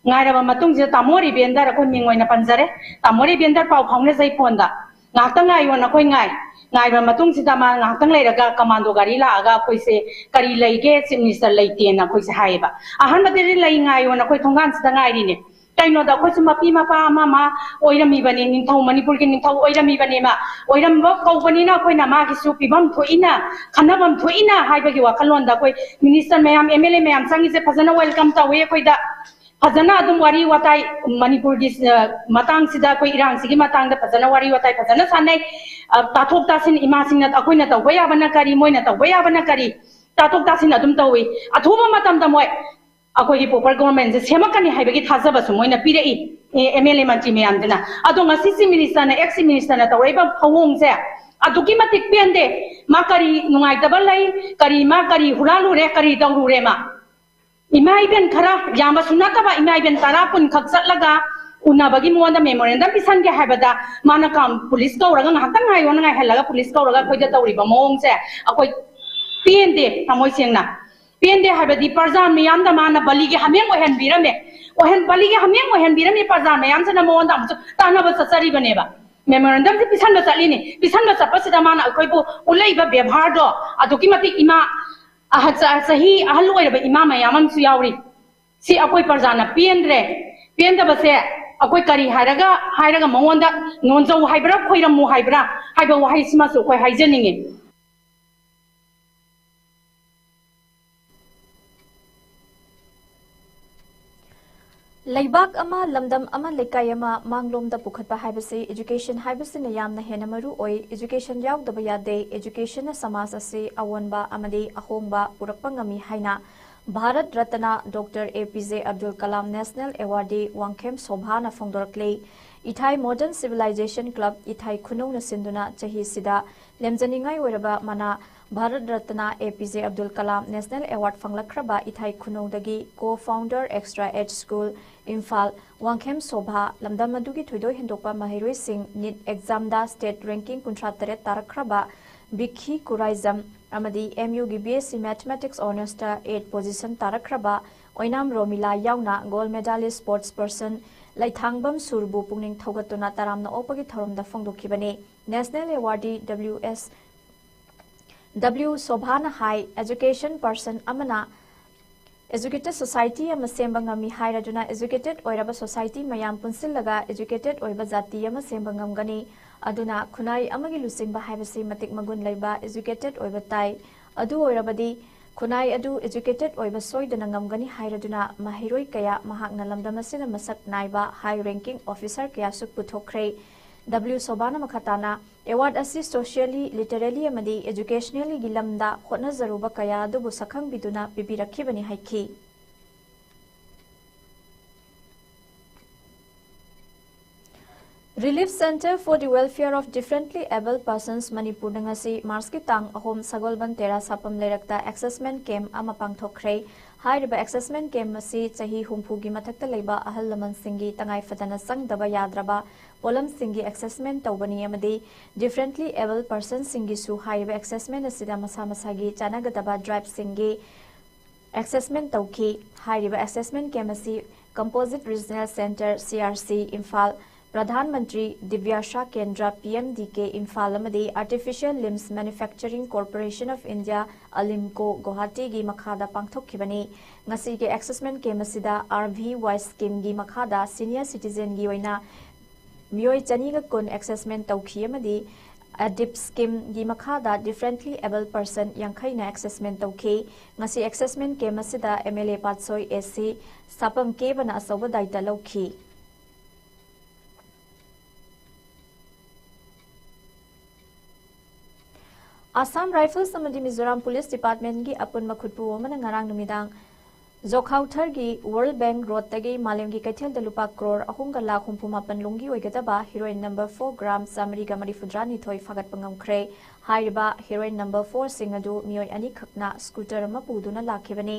ꯉꯥꯏꯔꯕ ꯃꯇꯨꯡꯁꯤꯗ ꯇꯥꯃꯣ ꯔꯤꯕꯦꯟꯗꯔ, ꯑꯩꯈꯣꯏ ꯃꯤꯡ ꯑꯣꯏꯅ ꯄꯟꯖꯔꯦ, ꯇꯥꯃꯣ ꯔꯤꯕꯦꯟꯗꯔ ꯄꯥꯎ ꯐꯥꯎꯅꯖꯩ ꯐꯣꯟꯗ꯫ "ꯉꯥꯏꯍꯥꯛꯇꯪ ꯉꯥꯏꯌꯣꯅ" ꯑꯩꯈꯣꯏ ꯉꯥꯏ꯫ ꯉꯥꯏꯕ ꯃꯇꯨꯡꯁꯤꯗ ꯃꯥ ꯉꯥꯏꯍꯥꯛꯇꯪ ꯂꯩꯔꯒ ꯀꯃꯥꯟꯗꯣ ꯒꯥꯔꯤ ꯂꯥꯛꯑꯒ ꯑꯩꯈꯣꯏꯁꯦ "ꯀꯔꯤ ꯂꯩꯒꯦ, ꯆꯤꯐ ꯃꯤꯅꯤꯁꯇꯔ ꯂꯩꯇꯦꯅ" ꯑꯩꯈꯣꯏꯁꯦ ꯍꯥꯏꯌꯦꯕ꯫ ꯑꯍꯥꯟꯕꯗꯗꯤ "ꯂꯩ, ꯉꯥꯏꯌꯣꯅ" ꯑꯩꯈꯣꯏ ꯊꯣꯡꯒꯥꯟꯁꯤꯗ ꯉꯥꯏꯔꯤꯅꯦ꯫ ꯀꯩꯅꯣꯗ ꯑꯩꯈꯣꯏꯁꯨ ꯃꯄꯤ ꯃꯄꯥ ꯑꯃ ꯑꯃ ꯑꯣꯏꯔꯝꯃꯤꯕꯅꯤ, ꯅꯤꯡꯊꯧ, ꯃꯅꯤꯄꯨꯔꯒꯤ ꯅꯤꯡꯊꯧ ꯑꯣꯏꯔꯝꯃꯤꯕꯅꯦ ꯃꯥ꯫ ꯑꯣꯏꯔꯝꯕ ꯀꯧꯕꯅꯤꯅ ꯑꯩꯈꯣꯏꯅ ꯃꯥꯒꯤꯁꯨ ꯄꯤꯐꯝ ꯊꯣꯛꯏꯅ, ꯈꯟꯅꯐꯝ ꯊꯣꯛꯏꯅ ꯍꯥꯏꯕꯒꯤ ꯋꯥꯈꯜꯂꯣꯟꯗ ꯑꯩꯈꯣꯏ ꯃꯤꯅꯤꯁꯇꯔ ꯃꯌꯥꯝ, ꯑꯦꯝ ꯑꯦꯜ ꯑꯦ ꯃꯌꯥꯝ ꯆꯪꯉꯤꯁꯦ ꯐꯖꯅ ꯋꯦꯜꯀꯝ ꯇꯧꯋꯤ ꯑꯩꯈꯣꯏꯗ꯫ ꯐꯖꯅ ꯑꯗꯨꯝ ꯋꯥꯔꯤ ꯋꯥꯇꯥꯏ ꯃꯅꯤꯄꯨꯔꯒꯤ, ꯑ, ꯃꯇꯥꯡꯁꯤꯗ, ꯑꯩꯈꯣꯏ ꯏꯔꯥꯡꯁꯤꯒꯤ ꯃꯇꯥꯡꯗ ꯐꯖꯅ ꯋꯥꯔꯤ ꯋꯥꯇꯥꯏ ꯐꯖꯅ ꯁꯥꯟꯅꯩ꯫ ꯑ, ꯇꯥꯊꯣꯛ ꯇꯥꯁꯤꯟ ꯏꯃꯥꯁꯤꯡꯅ, ꯑꯩꯈꯣꯏꯅ ꯇꯧꯕ ꯌꯥꯕꯅ ꯀꯔꯤ, ꯃꯣꯏꯅ ꯇꯧꯕ ꯌꯥꯕꯅ ꯀꯔꯤ, ꯇꯥꯊꯣꯛ ꯇꯥꯁꯤꯟ ꯑꯗꯨꯝ ꯇꯧꯏ꯫ ꯑꯊꯨꯕ ꯃꯇꯝꯗ ꯃꯣꯏ ꯑꯩꯈꯣꯏꯒꯤ ꯄꯣꯄꯨꯂꯔ ꯒꯣꯚꯔꯟꯃꯦꯟꯁꯦ ꯁꯦꯝꯃꯛꯀꯅꯤ ꯍꯥꯏꯕꯒꯤ ꯊꯥꯖꯕꯁꯨ ꯃꯣꯏꯅ ꯄꯤꯔꯛꯏ, ꯑꯦꯝ ꯑꯦꯜ ꯑꯦ ꯃꯟꯇ꯭ꯔꯤ ꯃꯌꯥꯝꯗꯨꯅ꯫ ꯑꯗꯣ ꯉꯁꯤ ꯆꯤꯐ ꯃꯤꯅꯤꯁꯇꯔꯅ, ꯑꯦꯛꯁ ꯆꯤꯐ ꯃꯤꯅꯤꯁꯇꯔꯅ ꯇꯧꯔꯛꯏꯕ ꯃꯑꯣꯡꯁꯦ ꯑꯗꯨꯛꯀꯤ ꯃꯇꯤꯛ ꯄꯦꯟꯗꯦ꯫ ꯃꯥ ꯀꯔꯤ ꯅꯨꯡꯉꯥꯏꯇꯕ ꯂꯩ, ꯀꯔꯤ, ꯃꯥ ꯀꯔꯤ ꯍꯨꯔꯥꯜꯂꯨꯔꯦ, ꯀꯔꯤ ꯇꯧꯔꯨꯔꯦ ꯃꯥ? ꯏꯃꯥ ꯏꯕꯦꯟ ꯈꯔ, ꯌꯥꯝꯕꯁꯨ ꯅꯠꯇꯕ, ꯏꯃꯥ ꯏꯕꯦꯟ ꯇꯔꯥ ꯀꯨꯟ ꯈꯛ ꯆꯠꯂꯒ ꯎꯅꯕꯒꯤ ꯃꯉꯣꯟꯗ ꯃꯦꯃꯣꯔꯦꯟꯗꯝ ꯄꯤꯁꯟꯒꯦ ꯍꯥꯏꯕꯗ ꯃꯥꯅ ꯀꯥꯝ-, ꯄꯨꯂꯤꯁ ꯀꯧꯔꯒ, "ꯉꯥꯏꯍꯥꯛꯇꯪ ꯉꯥꯏꯌꯣꯅ" ꯉꯥꯏꯍꯜꯂꯒ ꯄꯨꯂꯤꯁ ꯀꯧꯔꯒ ꯑꯩꯈꯣꯏꯗ ꯇꯧꯔꯤꯕ ꯃꯑꯣꯡꯁꯦ ꯑꯩꯈꯣꯏ ꯄꯦꯟꯗꯦ, ꯊꯃꯣꯏ ꯁꯦꯡꯅ꯫ ꯄꯦꯟꯗꯦ ꯍꯥꯏꯕꯗꯤ ꯄ꯭ꯔꯖꯥ ꯃꯤꯌꯥꯝꯗ ꯃꯥꯅ ꯕꯂꯤꯒꯤ ꯍꯥꯃꯦꯡ ꯑꯣꯏꯍꯟꯕꯤꯔꯝꯃꯦ꯫ ꯑꯣꯏꯍꯟ-, ꯕꯂꯤꯒꯤ ꯍꯥꯃꯦꯡ ꯑꯣꯏꯍꯟꯕꯤꯔꯝꯃꯤ, ꯄ꯭ꯔꯖꯥ ꯃꯌꯥꯝꯁꯤꯅ ꯃꯉꯣꯟꯗ ꯑꯃꯨꯛꯁꯨ ꯇꯥꯟꯅꯕ ꯆꯠꯆꯔꯤꯕꯅꯦꯕ꯫ ꯃꯦꯃꯣꯔꯦꯟꯗꯝꯁꯦ ꯄꯤꯁꯟꯕ ꯆꯠꯂꯤꯅꯤ꯫ ꯄꯤꯁꯟꯕ ꯆꯠꯄꯁꯤꯗ ꯃꯥꯅ ꯑꯩꯈꯣꯏꯕꯨ ꯎꯠꯂꯛꯏꯕ ꯕꯦꯕꯥꯔꯗꯣ ꯑꯗꯨꯛꯀꯤ ꯃꯇꯤꯛ ꯏꯃꯥ, ꯑꯍ-, ꯆ-, ꯆꯍꯤ ꯑꯍꯜ ꯑꯣꯏꯔꯕ ꯏꯃꯥ ꯃꯌꯥꯝ ꯑꯃꯁꯨ ꯌꯥꯎꯔꯤ꯫ ꯁꯤ ꯑꯩꯈꯣꯏ ꯄ꯭ꯔꯖꯥꯅ ꯄꯦꯟꯗ꯭ꯔꯦ꯫ ꯄꯦꯟꯗꯕꯁꯦ ꯑꯩꯈꯣꯏ ꯀꯔꯤ ꯍꯥꯏꯔꯒ, ꯍꯥꯏꯔꯒ ꯃꯉꯣꯟꯗ ꯅꯣꯟꯖꯧ ꯍꯥꯏꯕ꯭ꯔꯥ, ꯈꯣꯏꯔꯝꯃꯨ ꯍꯥꯏꯕ꯭ꯔꯥ ꯍꯥꯏꯕ ꯋꯥꯍꯩꯁꯤꯃꯁꯨ ꯑꯩꯈꯣꯏ ꯍꯥꯏꯖꯅꯤꯡꯉꯤ꯫ ꯂꯩꯕꯥꯛ ꯑꯃ, ꯂꯝꯗꯝ ꯑꯃ, ꯂꯩꯀꯥꯏ ꯑꯃ ꯃꯥꯡꯂꯣꯝꯗ ꯄꯨꯈꯠꯄ ꯍꯥꯏꯕꯁꯤ education ꯍꯥꯏꯕꯁꯤꯅ ꯌꯥꯝꯅ ꯍꯦꯟꯅ ꯃꯔꯨ ꯑꯣꯏ꯫ Education ꯌꯥꯎꯗꯕ ꯌꯥꯗꯦ꯫ Educationꯅ ꯁꯃꯥꯖ ꯑꯁꯤ ꯑꯑꯣꯟꯕ ꯑꯃꯗꯤ ꯑꯍꯣꯡꯕ ꯄꯨꯔꯛꯄ ꯉꯝꯃꯤ ꯍꯥꯏꯅ Bharat Ratna Doctor A P J Abdul Kalam National Awardee Wangkhem ꯁꯣꯚꯥꯅ ꯐꯣꯡꯗꯣꯔꯛꯂꯤ꯫ ꯏꯊꯥꯏ Modern Civilization Club ꯏꯊꯥꯏ ꯈꯨꯅꯧꯅ ꯁꯤꯟꯗꯨꯅ ꯆꯍꯤꯁꯤꯗ ꯂꯦꯝꯖꯅꯤꯡꯉꯥꯏ ꯑꯣꯏꯔꯕ ꯃꯅꯥ Bharat Ratna A P J Abdul Kalam National Award ꯐꯪꯂꯛꯈ꯭ꯔꯕ ꯏꯊꯥꯏ ꯈꯨꯅꯧꯗꯒꯤ co-founder Extra Ed School, Imphal, Wangkhem Sobha, ꯂꯝꯗꯝ ꯑꯗꯨꯒꯤ ꯊꯣꯏꯗꯣꯛ ꯍꯦꯟꯗꯣꯛꯄ ꯃꯍꯩꯔꯣꯏꯁꯤꯡ NEET examꯗ state ranking ꯀꯨꯟꯊ꯭ꯔꯥ ꯇꯔꯦꯠ ꯇꯥꯔꯛꯈ꯭ꯔꯕ ꯕꯤꯈꯤ ꯀꯨꯔꯥꯏꯖꯝ ꯑꯃꯗꯤ MUꯒꯤ BSc Mathematics Honorsꯇ eight position ꯇꯥꯔꯛꯈ꯭ꯔꯕ ꯑꯣꯏꯅꯥꯝ ꯔꯣꯃꯤꯂꯥ ꯌꯥꯎꯅ gold medalist sports person ꯂꯩꯊꯥꯡꯕꯝ ꯁꯨꯔꯕꯨ ꯄꯨꯛꯅꯤꯡ ꯊꯧꯒꯠꯇꯨꯅ ꯇꯔꯥꯝꯅ ꯑꯣꯛꯄꯒꯤ ꯊꯧꯔꯝꯗ ꯐꯣꯡꯗꯣꯛꯈꯤꯕꯅꯤ꯫ National Awardee W S W ꯁꯣꯚꯥꯅ ꯍꯥꯏ, education person ꯑꯃꯅ educated society ꯑꯃ ꯁꯦꯝꯕ ꯉꯝꯃꯤ ꯍꯥꯏꯔꯗꯨꯅ educated ꯑꯣꯏꯔꯕ society ꯃꯌꯥꯝ ꯄꯨꯟꯁꯤꯜꯂꯒ educated ꯑꯣꯏꯕ ꯖꯥꯇꯤ ꯑꯃ ꯁꯦꯝꯕ ꯉꯝꯒꯅꯤ꯫ ꯑꯗꯨꯅ ꯈꯨꯟꯅꯥꯏ ꯑꯃꯒꯤ ꯂꯨꯆꯤꯡꯕ ꯍꯥꯏꯕꯁꯤ ꯃꯇꯤꯛ ꯃꯒꯨꯟ ꯂꯩꯕ educated ꯑꯣꯏꯕ ꯇꯥꯏ꯫ ꯑꯗꯨ ꯑꯣꯏꯔꯕꯗꯤ ꯈꯨꯟꯅꯥꯏ ꯑꯗꯨ educated ꯑꯣꯏꯕ ꯁꯣꯏꯗꯅ ꯉꯝꯒꯅꯤ ꯍꯥꯏꯔꯗꯨꯅ ꯃꯍꯩꯔꯣꯏ ꯀꯌꯥ ꯃꯍꯥꯛꯅ ꯂꯝꯗꯝ ꯑꯁꯤꯗ ꯃꯁꯛ ꯅꯥꯏꯕ high ranking officer ꯀꯌꯥꯁꯨ ꯄꯨꯊꯣꯛꯈ꯭ꯔꯦ꯫ W ꯁꯣꯚꯥꯅ ꯃꯈꯥ ꯇꯥꯅ award ꯑꯁꯤ socially, literally ꯑꯃꯗꯤ educationallyꯒꯤ ꯂꯝꯗ ꯍꯣꯠꯅꯖꯔꯨꯕ ꯀꯌꯥ ꯑꯗꯨꯕꯨ ꯁꯛꯈꯪꯕꯤꯗꯨꯅ ꯄꯤꯕꯤꯔꯛꯈꯤꯕꯅꯤ ꯍꯥꯏꯈꯤ꯫ Relief Centre for the Welfare of Differently Abled Persons ꯃꯅꯤꯄꯨꯔꯗ ꯉꯁꯤ ꯃꯥꯔꯆꯀꯤ ꯇꯥꯡ ꯑꯍꯨꯝ ꯁꯒꯣꯜꯕꯟ ꯇꯦꯔꯥ ꯁꯥꯄꯝ ꯂꯩꯔꯛꯇ assessment camp ꯑꯃ ꯄꯥꯡꯊꯣꯛꯈ꯭ꯔꯦ꯫ ꯍꯥꯏꯔꯤꯕ assessment camp ꯑꯁꯤ ꯆꯍꯤ ꯍꯨꯝꯐꯨꯒꯤ ꯃꯊꯛꯇ ꯂꯩꯕ ꯑꯍꯜ ꯂꯃꯟꯁꯤꯡꯒꯤ ꯇꯉꯥꯏ ꯐꯗꯅ ꯆꯪꯗꯕ ꯌꯥꯗ꯭ꯔꯕ ꯄꯣꯠꯂꯝꯁꯤꯡꯒꯤ assessment ꯇꯧꯕꯅꯤ ꯑꯃꯗꯤ differently abled personꯁꯤꯡꯒꯤꯁꯨ ꯍꯥꯏꯔꯤꯕ assessment ꯑꯁꯤꯗ ꯃꯁꯥ ꯃꯁꯥꯒꯤ ꯆꯥꯟꯅꯒꯗꯕ tribeꯁꯤꯡꯒꯤ assessment ꯇꯧꯈꯤ꯫ ꯍꯥꯏꯔꯤꯕ assessment camp ꯑꯁꯤ Composite Regional Centre, C R C, Imphal, Pradhan Mantri ꯗꯤꯕ꯭ꯌꯥꯁꯥ ꯀꯦꯟꯗ꯭ꯔ, P M D K, Imphal ꯑꯃꯗꯤ Artificial Limbs Manufacturing Corporation of India, ALIMCO, ꯒꯨꯋꯥꯍꯥꯇꯤꯒꯤ ꯃꯈꯥꯗ ꯄꯥꯡꯊꯣꯛꯈꯤꯕꯅꯤ꯫ ꯉꯁꯤꯒꯤ assessment camp ꯑꯁꯤꯗ R V Y schemeꯒꯤ ꯃꯈꯥꯗ senior citizenꯒꯤ ꯑꯣꯏꯅ ꯃꯤꯑꯣꯏ ꯆꯅꯤꯒ ꯀꯨꯟ assessment ꯇꯧꯈꯤ ꯑꯃꯗꯤ ꯑꯗꯤꯞ ꯁ꯭ꯀꯤꯝꯒꯤ ꯃꯈꯥꯗ differently abled person ꯌꯥꯡꯈꯩꯅ assessment ꯇꯧꯈꯤ꯫ ꯉꯁꯤ assessment camp ꯑꯁꯤꯗ MLA ꯄꯥꯠꯁꯣꯏ AC ꯁꯥꯄꯝ ꯀꯦꯕꯅ ꯑꯆꯧꯕ ꯗꯥꯏꯇ ꯂꯧꯈꯤ꯫ ꯑꯁꯥꯝ ꯔꯥꯏꯐꯜꯁ ꯑꯃꯗꯤ ꯃꯤꯖꯣꯔꯥꯝ ꯄꯨꯂꯤꯁ ꯗꯤꯄꯥꯔꯠꯃꯦꯟꯒꯤ ꯑꯄꯨꯟꯕ ꯈꯨꯠꯄꯨ ꯑꯃꯅ ꯉꯔꯥꯡ ꯅꯨꯃꯤꯗꯥꯡ ꯖꯣꯈꯥꯎꯊꯔꯒꯤ ꯋꯥꯔꯜ ꯕꯦꯡꯛ ꯔꯣꯗꯇꯒꯤ ꯃꯥꯂꯦꯝꯒꯤ ꯀꯩꯊꯦꯜꯗ ꯂꯨꯄꯥ ꯀ꯭ꯔꯣꯔ ꯑꯍꯨꯝꯒ ꯂꯥꯈ ꯍꯨꯝꯐꯨ ꯃꯥꯄꯟ ꯂꯣꯝꯒꯤ ꯑꯣꯏꯒꯗꯕ ꯍꯤꯔꯣꯏꯟ ꯅꯝꯕꯔ ꯐꯣꯔ ꯒ꯭ꯔꯥꯝ ꯆꯥꯃꯔꯤꯒ ꯃꯔꯤꯐꯨꯇꯔꯥ ꯅꯤꯊꯣꯏ ꯐꯥꯒꯠꯄ ꯉꯝꯈ꯭ꯔꯦ꯫ ꯍꯥꯏꯔꯤꯕ ꯍꯤꯔꯣꯏꯟ ꯅꯝꯕꯔ ꯐꯣꯔꯁꯤꯡ ꯑꯗꯨ ꯃꯤꯑꯣꯏ ꯑꯅꯤꯈꯛꯅ ꯁ꯭ꯀꯨꯇꯔ ꯑꯃ ꯄꯨꯗꯨꯅ ꯂꯥꯛꯈꯤꯕꯅꯤ꯫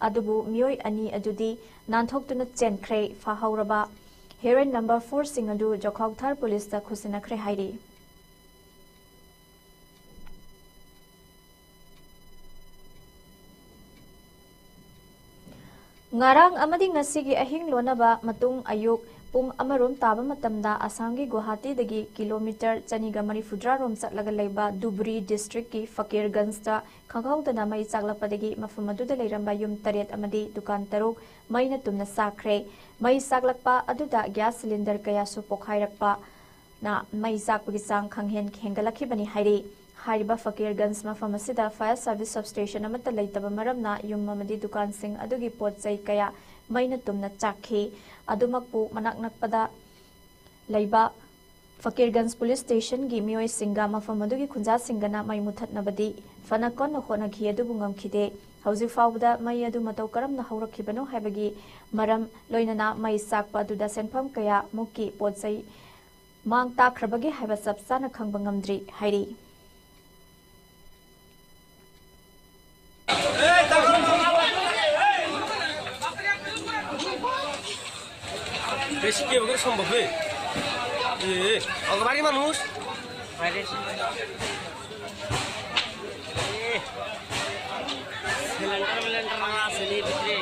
ꯑꯗꯨꯕꯨ ꯃꯤꯑꯣꯏ ꯑꯅꯤ ꯑꯗꯨꯗꯤ ꯅꯥꯟꯊꯣꯛꯇꯨꯅ ꯆꯦꯟꯈ꯭ꯔꯦ꯫ ꯐꯥꯍꯧꯔꯕ ꯍꯤꯔꯣꯏꯟ ꯅꯝꯕꯔ ꯐꯣꯔꯁꯤꯡ ꯑꯗꯨ ꯖꯣꯈꯥꯎꯊꯥꯔ ꯄꯨꯂꯤꯁꯇ ꯈꯨꯠꯁꯤꯟꯅꯈ꯭ꯔꯦ ꯍꯥꯏꯔꯤ꯫ ꯉꯔꯥꯡ ꯑꯃꯗꯤ ꯉꯁꯤꯒꯤ ꯑꯍꯤꯡ ꯂꯣꯟꯅꯕ ꯃꯇꯨꯡ ꯑꯌꯨꯛ ꯄꯨꯡ ꯑꯃꯔꯣꯝ ꯇꯥꯕ ꯃꯇꯝꯗ ꯑꯁꯥꯝꯒꯤ ꯒꯨꯋꯥꯍꯥꯇꯤꯗꯒꯤ ꯀꯤꯂꯣꯃꯤꯇꯔ ꯆꯅꯤꯒ ꯃꯔꯤꯐꯨꯇꯔꯥ ꯔꯣꯝ ꯆꯠꯂꯒ ꯂꯩꯕ ꯙꯨꯕ꯭ꯔꯤ ꯗꯤꯁꯇ꯭ꯔꯤꯛꯀꯤ ꯐꯀꯤꯔꯒꯟꯖꯇ ꯈꯪꯍꯧꯗꯅ ꯃꯩ ꯆꯥꯛꯂꯛꯄꯗꯒꯤ ꯃꯐꯝ ꯑꯗꯨꯗ ꯂꯩꯔꯝꯕ ꯌꯨꯝ ꯇꯔꯦꯠ ꯑꯃꯗꯤ ꯗꯨꯀꯥꯟ ꯇꯔꯨꯛ ꯃꯩꯅ ꯇꯨꯝꯅ ꯆꯥꯛꯈ꯭ꯔꯦ꯫ ꯃꯩ ꯆꯥꯛꯂꯛꯄ ꯑꯗꯨꯗ ꯒ꯭ꯌꯥꯁ ꯁꯤꯂꯤꯟꯗꯔ ꯀꯌꯥꯁꯨ ꯄꯣꯈꯥꯏꯔꯛꯄ ꯅ ꯃꯩ ꯆꯥꯛꯄꯒꯤ ꯆꯥꯡ ꯈꯪꯍꯦꯟ ꯍꯦꯟꯒꯠꯂꯛꯈꯤꯕꯅꯤ ꯍꯥꯏꯔꯤ꯫ ꯍꯥꯏꯔꯤꯕ ꯐꯀꯤꯔꯒꯟꯖ ꯃꯐꯝ ꯑꯁꯤꯗ fire service substation ꯑꯃꯠꯇ ꯂꯩꯇꯕ ꯃꯔꯝꯅ ꯌꯨꯝ ꯑꯃꯗꯤ ꯗꯨꯀꯥꯟꯁꯤꯡ ꯑꯗꯨꯒꯤ ꯄꯣꯠ ꯆꯩ ꯀꯌꯥ ꯃꯩꯅ ꯇꯨꯝꯅ ꯆꯥꯛꯈꯤ꯫ ꯑꯗꯨꯃꯛꯄꯨ ꯃꯅꯥꯛ ꯅꯛꯄꯗ ꯂꯩꯕ ꯐꯀꯤꯔꯒꯟꯖ ꯄꯨꯂꯤꯁ ꯁ꯭ꯇꯦꯁꯟꯒꯤ ꯃꯤꯑꯣꯏꯁꯤꯡꯒ ꯃꯐꯝ ꯑꯗꯨꯒꯤ ꯈꯨꯟꯖꯥꯁꯤꯡꯒꯅ ꯃꯩ ꯃꯨꯊꯠꯅꯕꯗꯤ ꯐꯅ ꯀꯟꯅ ꯍꯣꯠꯅꯈꯤ, ꯑꯗꯨꯕꯨ ꯉꯝꯈꯤꯗꯦ꯫ ꯍꯧꯖꯤꯛ ꯐꯥꯎꯕꯗ ꯃꯩ ꯑꯗꯨ ꯃꯇꯧ ꯀꯔꯝꯅ ꯍꯧꯔꯛꯈꯤꯕꯅꯣ ꯍꯥꯏꯕꯒꯤ ꯃꯔꯝ, ꯂꯣꯏꯅꯅ ꯃꯩ ꯆꯥꯛꯄ ꯑꯗꯨꯗ ꯁꯦꯟꯐꯝ ꯀꯌꯥꯃꯨꯛꯀꯤ ꯄꯣꯠ ꯆꯩ ꯃꯥꯡ ꯇꯥꯛꯈ꯭ꯔꯕꯒꯦ ꯍꯥꯏꯕ ꯆꯞ ꯆꯥꯅ ꯈꯪꯕ ꯉꯝꯗ꯭ꯔꯤ ꯍꯥꯏꯔꯤ꯫ বেশি কি ওদের সম্ভব হে? এ, এ। অগবাড়ি মানুষ। বাইরে এসে। এ, সিলিন্ডার মিলিন্ডার না আছে নি ভিতরে।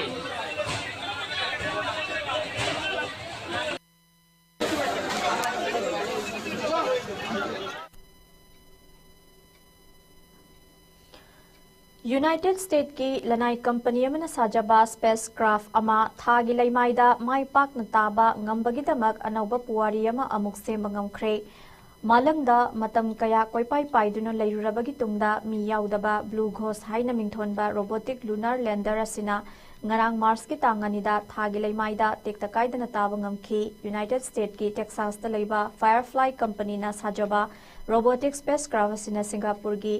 United Statesꯀꯤ ꯂꯅꯥꯏ ꯀꯝꯄꯅꯤ ꯑꯃꯅ ꯁꯥꯖꯕ spacecraft ꯑꯃ ꯊꯥꯒꯤ ꯂꯩꯃꯥꯏꯗ ꯃꯥꯏ ꯄꯥꯛꯅ ꯇꯥꯕ ꯉꯝꯕꯒꯤꯗꯃꯛ ꯑꯅꯧꯕ ꯄꯨꯋꯥꯔꯤ ꯑꯃ ꯑꯃꯨꯛ ꯁꯦꯝꯕ ꯉꯝꯈ꯭ꯔꯦ꯫ ꯃꯥꯂꯪꯗ ꯃꯇꯝ ꯀꯌꯥ ꯀꯣꯏꯄꯥꯏ ꯄꯥꯏꯗꯨꯅ ꯂꯩꯔꯨꯔꯕꯒꯤ ꯇꯨꯡꯗ ꯃꯤ ꯌꯥꯎꯗꯕ ꯕ꯭ꯂꯨ ꯘꯣꯁ ꯍꯥꯏꯅ ꯃꯤꯡꯊꯣꯟꯕ ꯔꯣꯕꯣꯇꯤꯛ ꯂꯨꯅꯥꯔ ꯂꯦꯟꯗꯔ ꯑꯁꯤꯅ ꯉꯔꯥꯡ ꯃꯥꯔꯆꯀꯤ ꯇꯥꯡ ꯑꯅꯤꯗ ꯊꯥꯒꯤ ꯂꯩꯃꯥꯏꯗ ꯇꯦꯛꯇ ꯀꯥꯏꯗꯅ ꯇꯥꯕ ꯉꯝꯈꯤ꯫ ꯌꯨꯅꯥꯏꯇꯦꯗ ꯁ꯭ꯇꯦꯠꯀꯤ ꯇꯦꯛꯁꯥꯁꯇ ꯂꯩꯕ ꯐꯥꯌꯔꯐ꯭ꯂꯥꯏ ꯀꯝꯄꯅꯤꯅ ꯁꯥꯖꯕ ꯔꯣꯕꯣꯇꯤꯛ ꯁ꯭ꯄꯦꯁ ꯀ꯭ꯔꯥꯐ ꯑꯁꯤꯅ ꯁꯤꯡꯒꯥꯄꯨꯔꯒꯤ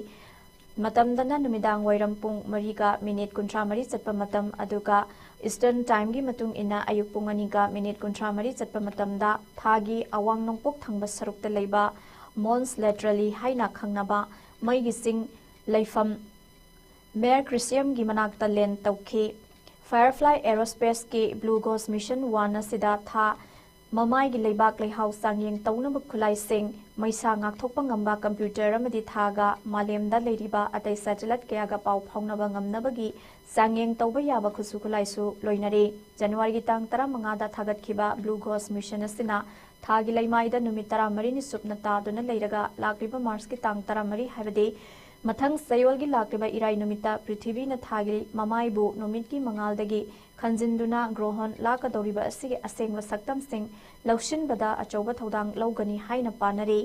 ꯃꯇꯝꯗꯅ ꯅꯨꯃꯤꯗꯥꯡ ꯋꯥꯏꯔꯝ ꯄꯨꯡ ꯃꯔꯤꯒ ꯃꯤꯅꯤꯠ ꯀꯨꯟꯊ꯭ꯔꯥ ꯃꯔꯤ ꯆꯠꯄ ꯃꯇꯝ, ꯑꯗꯨꯒ ꯏꯁꯇꯔꯟ ꯇꯥꯏꯝꯒꯤ ꯃꯇꯨꯡ ꯏꯟꯅ ꯑꯌꯨꯛ ꯄꯨꯡ ꯑꯅꯤꯒ ꯃꯤꯅꯤꯠ ꯀꯨꯟꯊ꯭ꯔꯥ ꯃꯔꯤ ꯆꯠꯄ ꯃꯇꯝꯗ ꯊꯥꯒꯤ ꯑꯋꯥꯡ ꯅꯣꯡꯄꯣꯛ ꯊꯪꯕ ꯁꯔꯨꯛꯇ ꯂꯩꯕ ꯃꯣꯟꯁ ꯂꯦꯇ꯭ꯔꯂꯤ ꯍꯥꯏꯅ ꯈꯪꯅꯕ ꯃꯩꯒꯤ ꯆꯤꯡ ꯂꯩꯐꯝ ꯃꯦꯔ ꯀ꯭ꯔꯤꯁꯤꯌꯝꯒꯤ ꯃꯅꯥꯛꯇ ꯂꯦꯟ ꯇꯧꯈꯤ꯫ ꯐꯥꯌꯔꯐ꯭ꯂꯥꯏ ꯑꯦꯔꯣꯁ꯭ꯄꯦꯁꯀꯤ ꯕ꯭ꯂꯨ ꯘꯣꯁ ꯃꯤꯁꯟ ꯋꯥꯟ ꯑꯁꯤꯗ ꯊꯥ ꯃꯃꯥꯏꯒꯤ ꯂꯩꯕꯥꯛ ꯂꯩꯍꯥꯎ ꯆꯥꯡꯌꯦꯡ ꯇꯧꯅꯕ ꯈꯨꯠꯂꯥꯏꯁꯤꯡ, ꯃꯩꯁꯥ ꯉꯥꯛꯊꯣꯛꯄ ꯉꯝꯕ ꯀꯝꯄ꯭ꯌꯨꯇꯔ ꯑꯃꯗꯤ ꯊꯥꯒ ꯃꯥꯂꯦꯝꯗ ꯂꯩꯔꯤꯕ ꯑꯇꯩ ꯁꯦꯇꯦꯂꯥꯏꯠ ꯀꯌꯥꯒ ꯄꯥꯎ ꯐꯥꯎꯅꯕ ꯉꯝꯅꯕꯒꯤ ꯆꯥꯡꯌꯦꯡ ꯇꯧꯕ ꯌꯥꯕ ꯈꯨꯠꯁꯨ ꯈꯨꯠꯂꯥꯏꯁꯨ ꯂꯣꯏꯅꯔꯤ꯫ ꯖꯅꯋꯥꯔꯤꯒꯤ ꯇꯥꯡ ꯇꯔꯥꯃꯉꯥꯗ ꯊꯥꯒꯠꯈꯤꯕ ꯕ꯭ꯂꯨ ꯘꯣꯁ ꯃꯤꯁꯟ ꯑꯁꯤꯅ ꯊꯥꯒꯤ ꯂꯩꯃꯥꯏꯗ ꯅꯨꯃꯤꯠ ꯇꯔꯥꯃꯔꯤꯅꯤ ꯆꯨꯞꯅ ꯇꯥꯗꯨꯅ ꯂꯩꯔꯒ ꯂꯥꯛꯂꯤꯕ ꯃꯥꯔꯆꯀꯤ ꯇꯥꯡ ꯇꯔꯥꯃꯔꯤ, ꯍꯥꯏꯕꯗꯤ ꯃꯊꯪ ꯆꯌꯣꯜꯒꯤ ꯂꯥꯛꯂꯤꯕ ꯏꯔꯥꯏ ꯅꯨꯃꯤꯠꯇ ꯄ꯭ꯔꯤꯊꯤꯕꯤꯅ ꯊꯥꯒꯤ ꯃꯃꯥꯏꯕꯨ ꯅꯨꯃꯤꯠꯀꯤ ꯃꯉꯥꯜꯗꯒꯤ ꯈꯟꯖꯤꯟꯗꯨꯅ ꯒ꯭ꯔꯣꯍꯣꯟ ꯂꯥꯛꯀꯗꯧꯔꯤꯕ ꯑꯁꯤꯒꯤ ꯑꯁꯦꯡꯕ ꯁꯛꯇꯝꯁꯤꯡ ꯂꯧꯁꯤꯟꯕꯗ ꯑꯆꯧꯕ ꯊꯧꯗꯥꯡ ꯂꯧꯒꯅꯤ ꯍꯥꯏꯅ ꯄꯥꯅꯔꯤ꯫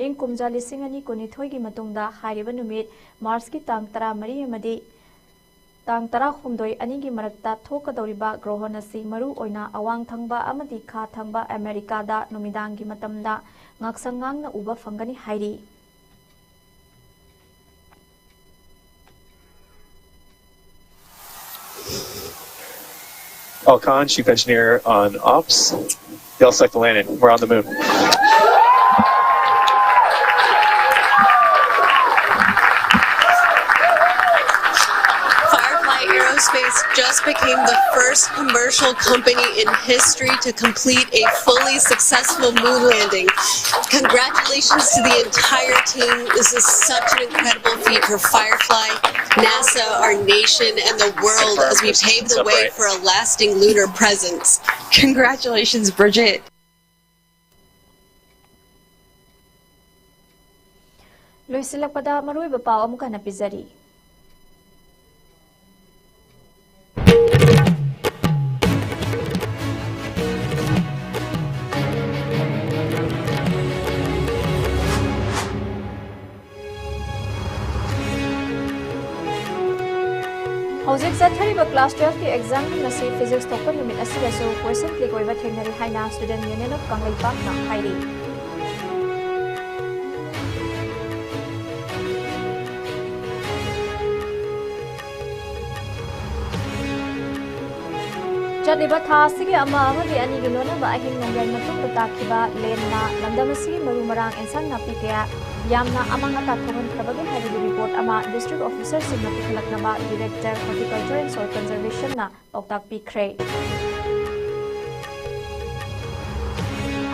ꯏꯪ ꯀꯨꯝꯖꯥ ꯂꯤꯁꯤꯡ ꯑꯅꯤ ꯀꯨꯟꯅꯤꯊꯣꯏꯒꯤ ꯃꯇꯨꯡꯗ ꯍꯥꯏꯔꯤꯕ ꯅꯨꯃꯤꯠ ꯃꯥꯔꯆꯀꯤ ꯇꯥꯡ ꯇꯔꯥꯃꯔꯤ ꯑꯃꯗꯤ ꯇꯥꯡ ꯇꯔꯥꯍꯨꯝꯗꯣꯏ ꯑꯅꯤꯒꯤ ꯃꯔꯛꯇ ꯊꯣꯛꯀꯗꯧꯔꯤꯕ ꯒ꯭ꯔꯣꯍꯣꯟ ꯑꯁꯤ ꯃꯔꯨ ꯑꯣꯏꯅ ꯑꯋꯥꯡ ꯊꯪꯕ ꯑꯃꯗꯤ ꯈꯥ ꯊꯪꯕ ꯑꯃꯦꯔꯤꯀꯥꯗ ꯅꯨꯃꯤꯗꯥꯡꯒꯤ ꯃꯇꯝꯗ ꯉꯥꯛꯁꯪ ꯉꯥꯡꯅ ꯎꯕ ꯐꯪꯒꯅꯤ ꯍꯥꯏꯔꯤ꯫ Alkan, chief engineer on ops. They'll select the landing. We're on the moon. Firefly Aerospace just became the first commercial company in history to complete a fully successful moon landing. Congratulations to the entire team. This is such an incredible feat for Firefly, NASA, our nation, and the world as we pave the way for a lasting lunar presence. Congratulations, Bridget. ꯂꯣꯏꯁꯤꯜꯂꯛꯄꯗ ꯃꯔꯨꯑꯣꯏꯕ ꯄꯥꯎ ꯑꯃꯨꯛ ꯍꯟꯅ ꯄꯤꯖꯔꯤ꯫ ꯍꯧꯖꯤꯛ ꯆꯠꯊꯔꯤꯕ class twelve ꯀꯤ exam ꯒꯤ ꯉꯁꯤ physics ꯊꯣꯛꯄ ꯅꯨꯃꯤꯠ ꯑꯁꯤꯗꯁꯨ question leak ꯑꯣꯏꯕ ꯊꯦꯡꯅꯔꯤ ꯍꯥꯏꯅ Student Union of ꯀꯪꯂꯩꯄꯥꯛꯅ ꯍꯥꯏꯔꯤ꯫ ꯆꯠꯂꯤꯕ ꯊꯥ ꯑꯁꯤꯒꯤ ꯑꯃ ꯑꯃꯗꯤ ꯑꯅꯤꯒꯤ ꯂꯣꯟꯅꯕ ꯑꯍꯤꯡ ꯅꯣꯡꯌꯥꯏ ꯃꯇꯨꯡꯗ ꯇꯥꯈꯤꯕ ꯂꯦꯟꯅ ꯂꯝꯗꯝ ꯑꯁꯤꯒꯤ ꯃꯔꯨ ꯃꯔꯥꯡ, ꯑꯦꯟꯁꯥꯡ ꯅꯥꯄꯤ ꯀꯌꯥ ꯌꯥꯝꯅ ꯑꯃꯥꯡ ꯑꯇꯥ ꯊꯣꯛꯍꯟꯈ꯭ꯔꯕꯒꯦ ꯍꯥꯏꯕꯒꯤ report ꯑꯃ district officer ꯁꯤꯡꯅ ꯄꯤꯈꯠꯂꯛꯅꯕ Director Horticulture and Soil Conservation ꯅ ꯄꯥꯎꯇꯥꯛ ꯄꯤꯈ꯭ꯔꯦ꯫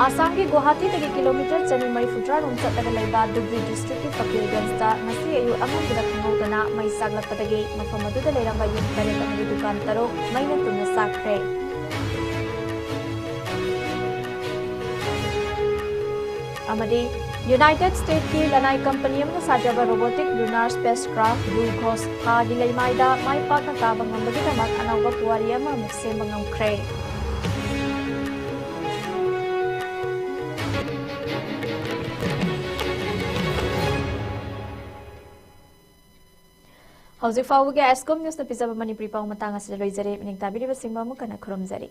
ꯑꯁꯥꯝꯒꯤ ꯒꯨꯋꯥꯍꯥꯇꯤꯗꯒꯤ kilometre ꯆꯅꯤ ꯃꯔꯤꯐꯨꯇꯔꯥ ꯔꯣꯝ ꯆꯠꯂꯒ ꯂꯩꯕ ꯙꯨꯕ꯭ꯔꯤ district ꯀꯤ ꯐꯀꯤꯔꯒꯟꯖꯇ ꯉꯁꯤ ꯑꯌꯨꯛ ꯑꯉꯟꯕꯗ ꯈꯪꯍꯧꯗꯅ ꯃꯩ ꯆꯥꯛꯂꯛꯄꯗꯒꯤ ꯃꯐꯝ ꯑꯗꯨꯗ ꯂꯩꯔꯝꯕ ꯌꯨꯝ ꯇꯔꯦꯠ ꯑꯃꯗꯤ ꯗꯨꯀꯥꯟ ꯇꯔꯨꯛ ꯃꯩꯅ ꯇꯨꯝꯅ ꯆꯥꯛꯈ꯭ꯔꯦ꯫ ꯑꯃꯗꯤ United States ꯀꯤ ꯂꯅꯥꯏ company ꯑꯃꯅ ꯁꯥꯖꯕ robotic lunar spacecraft Blue Ghost ꯊꯥꯒꯤ ꯂꯩꯃꯥꯏꯗ ꯃꯥꯏ ꯄꯥꯛꯅ ꯀꯥꯕ ꯉꯝꯕꯒꯤꯗꯃꯛ ꯑꯅꯧꯕ ꯄꯨꯋꯥꯔꯤ ꯑꯃꯃꯨꯛ ꯁꯦꯝꯕ ꯉꯝꯈ꯭ꯔꯦ꯫ ꯍꯧꯖꯤꯛ ꯐꯥꯎꯕꯒꯤ Ascom News ꯅ ꯄꯤꯖꯕ ꯃꯅꯤꯄꯨꯔꯤ ꯄꯥꯎ ꯃꯇꯥꯡ ꯑꯁꯤꯗ ꯂꯣꯏꯖꯔꯦ꯫ ꯃꯅꯤꯡ ꯇꯥꯕꯤꯔꯤꯕꯁꯤꯡꯕꯨ ꯑꯃꯨꯛ ꯍꯟꯅ ꯈꯨꯔꯨꯝꯖꯔꯤ꯫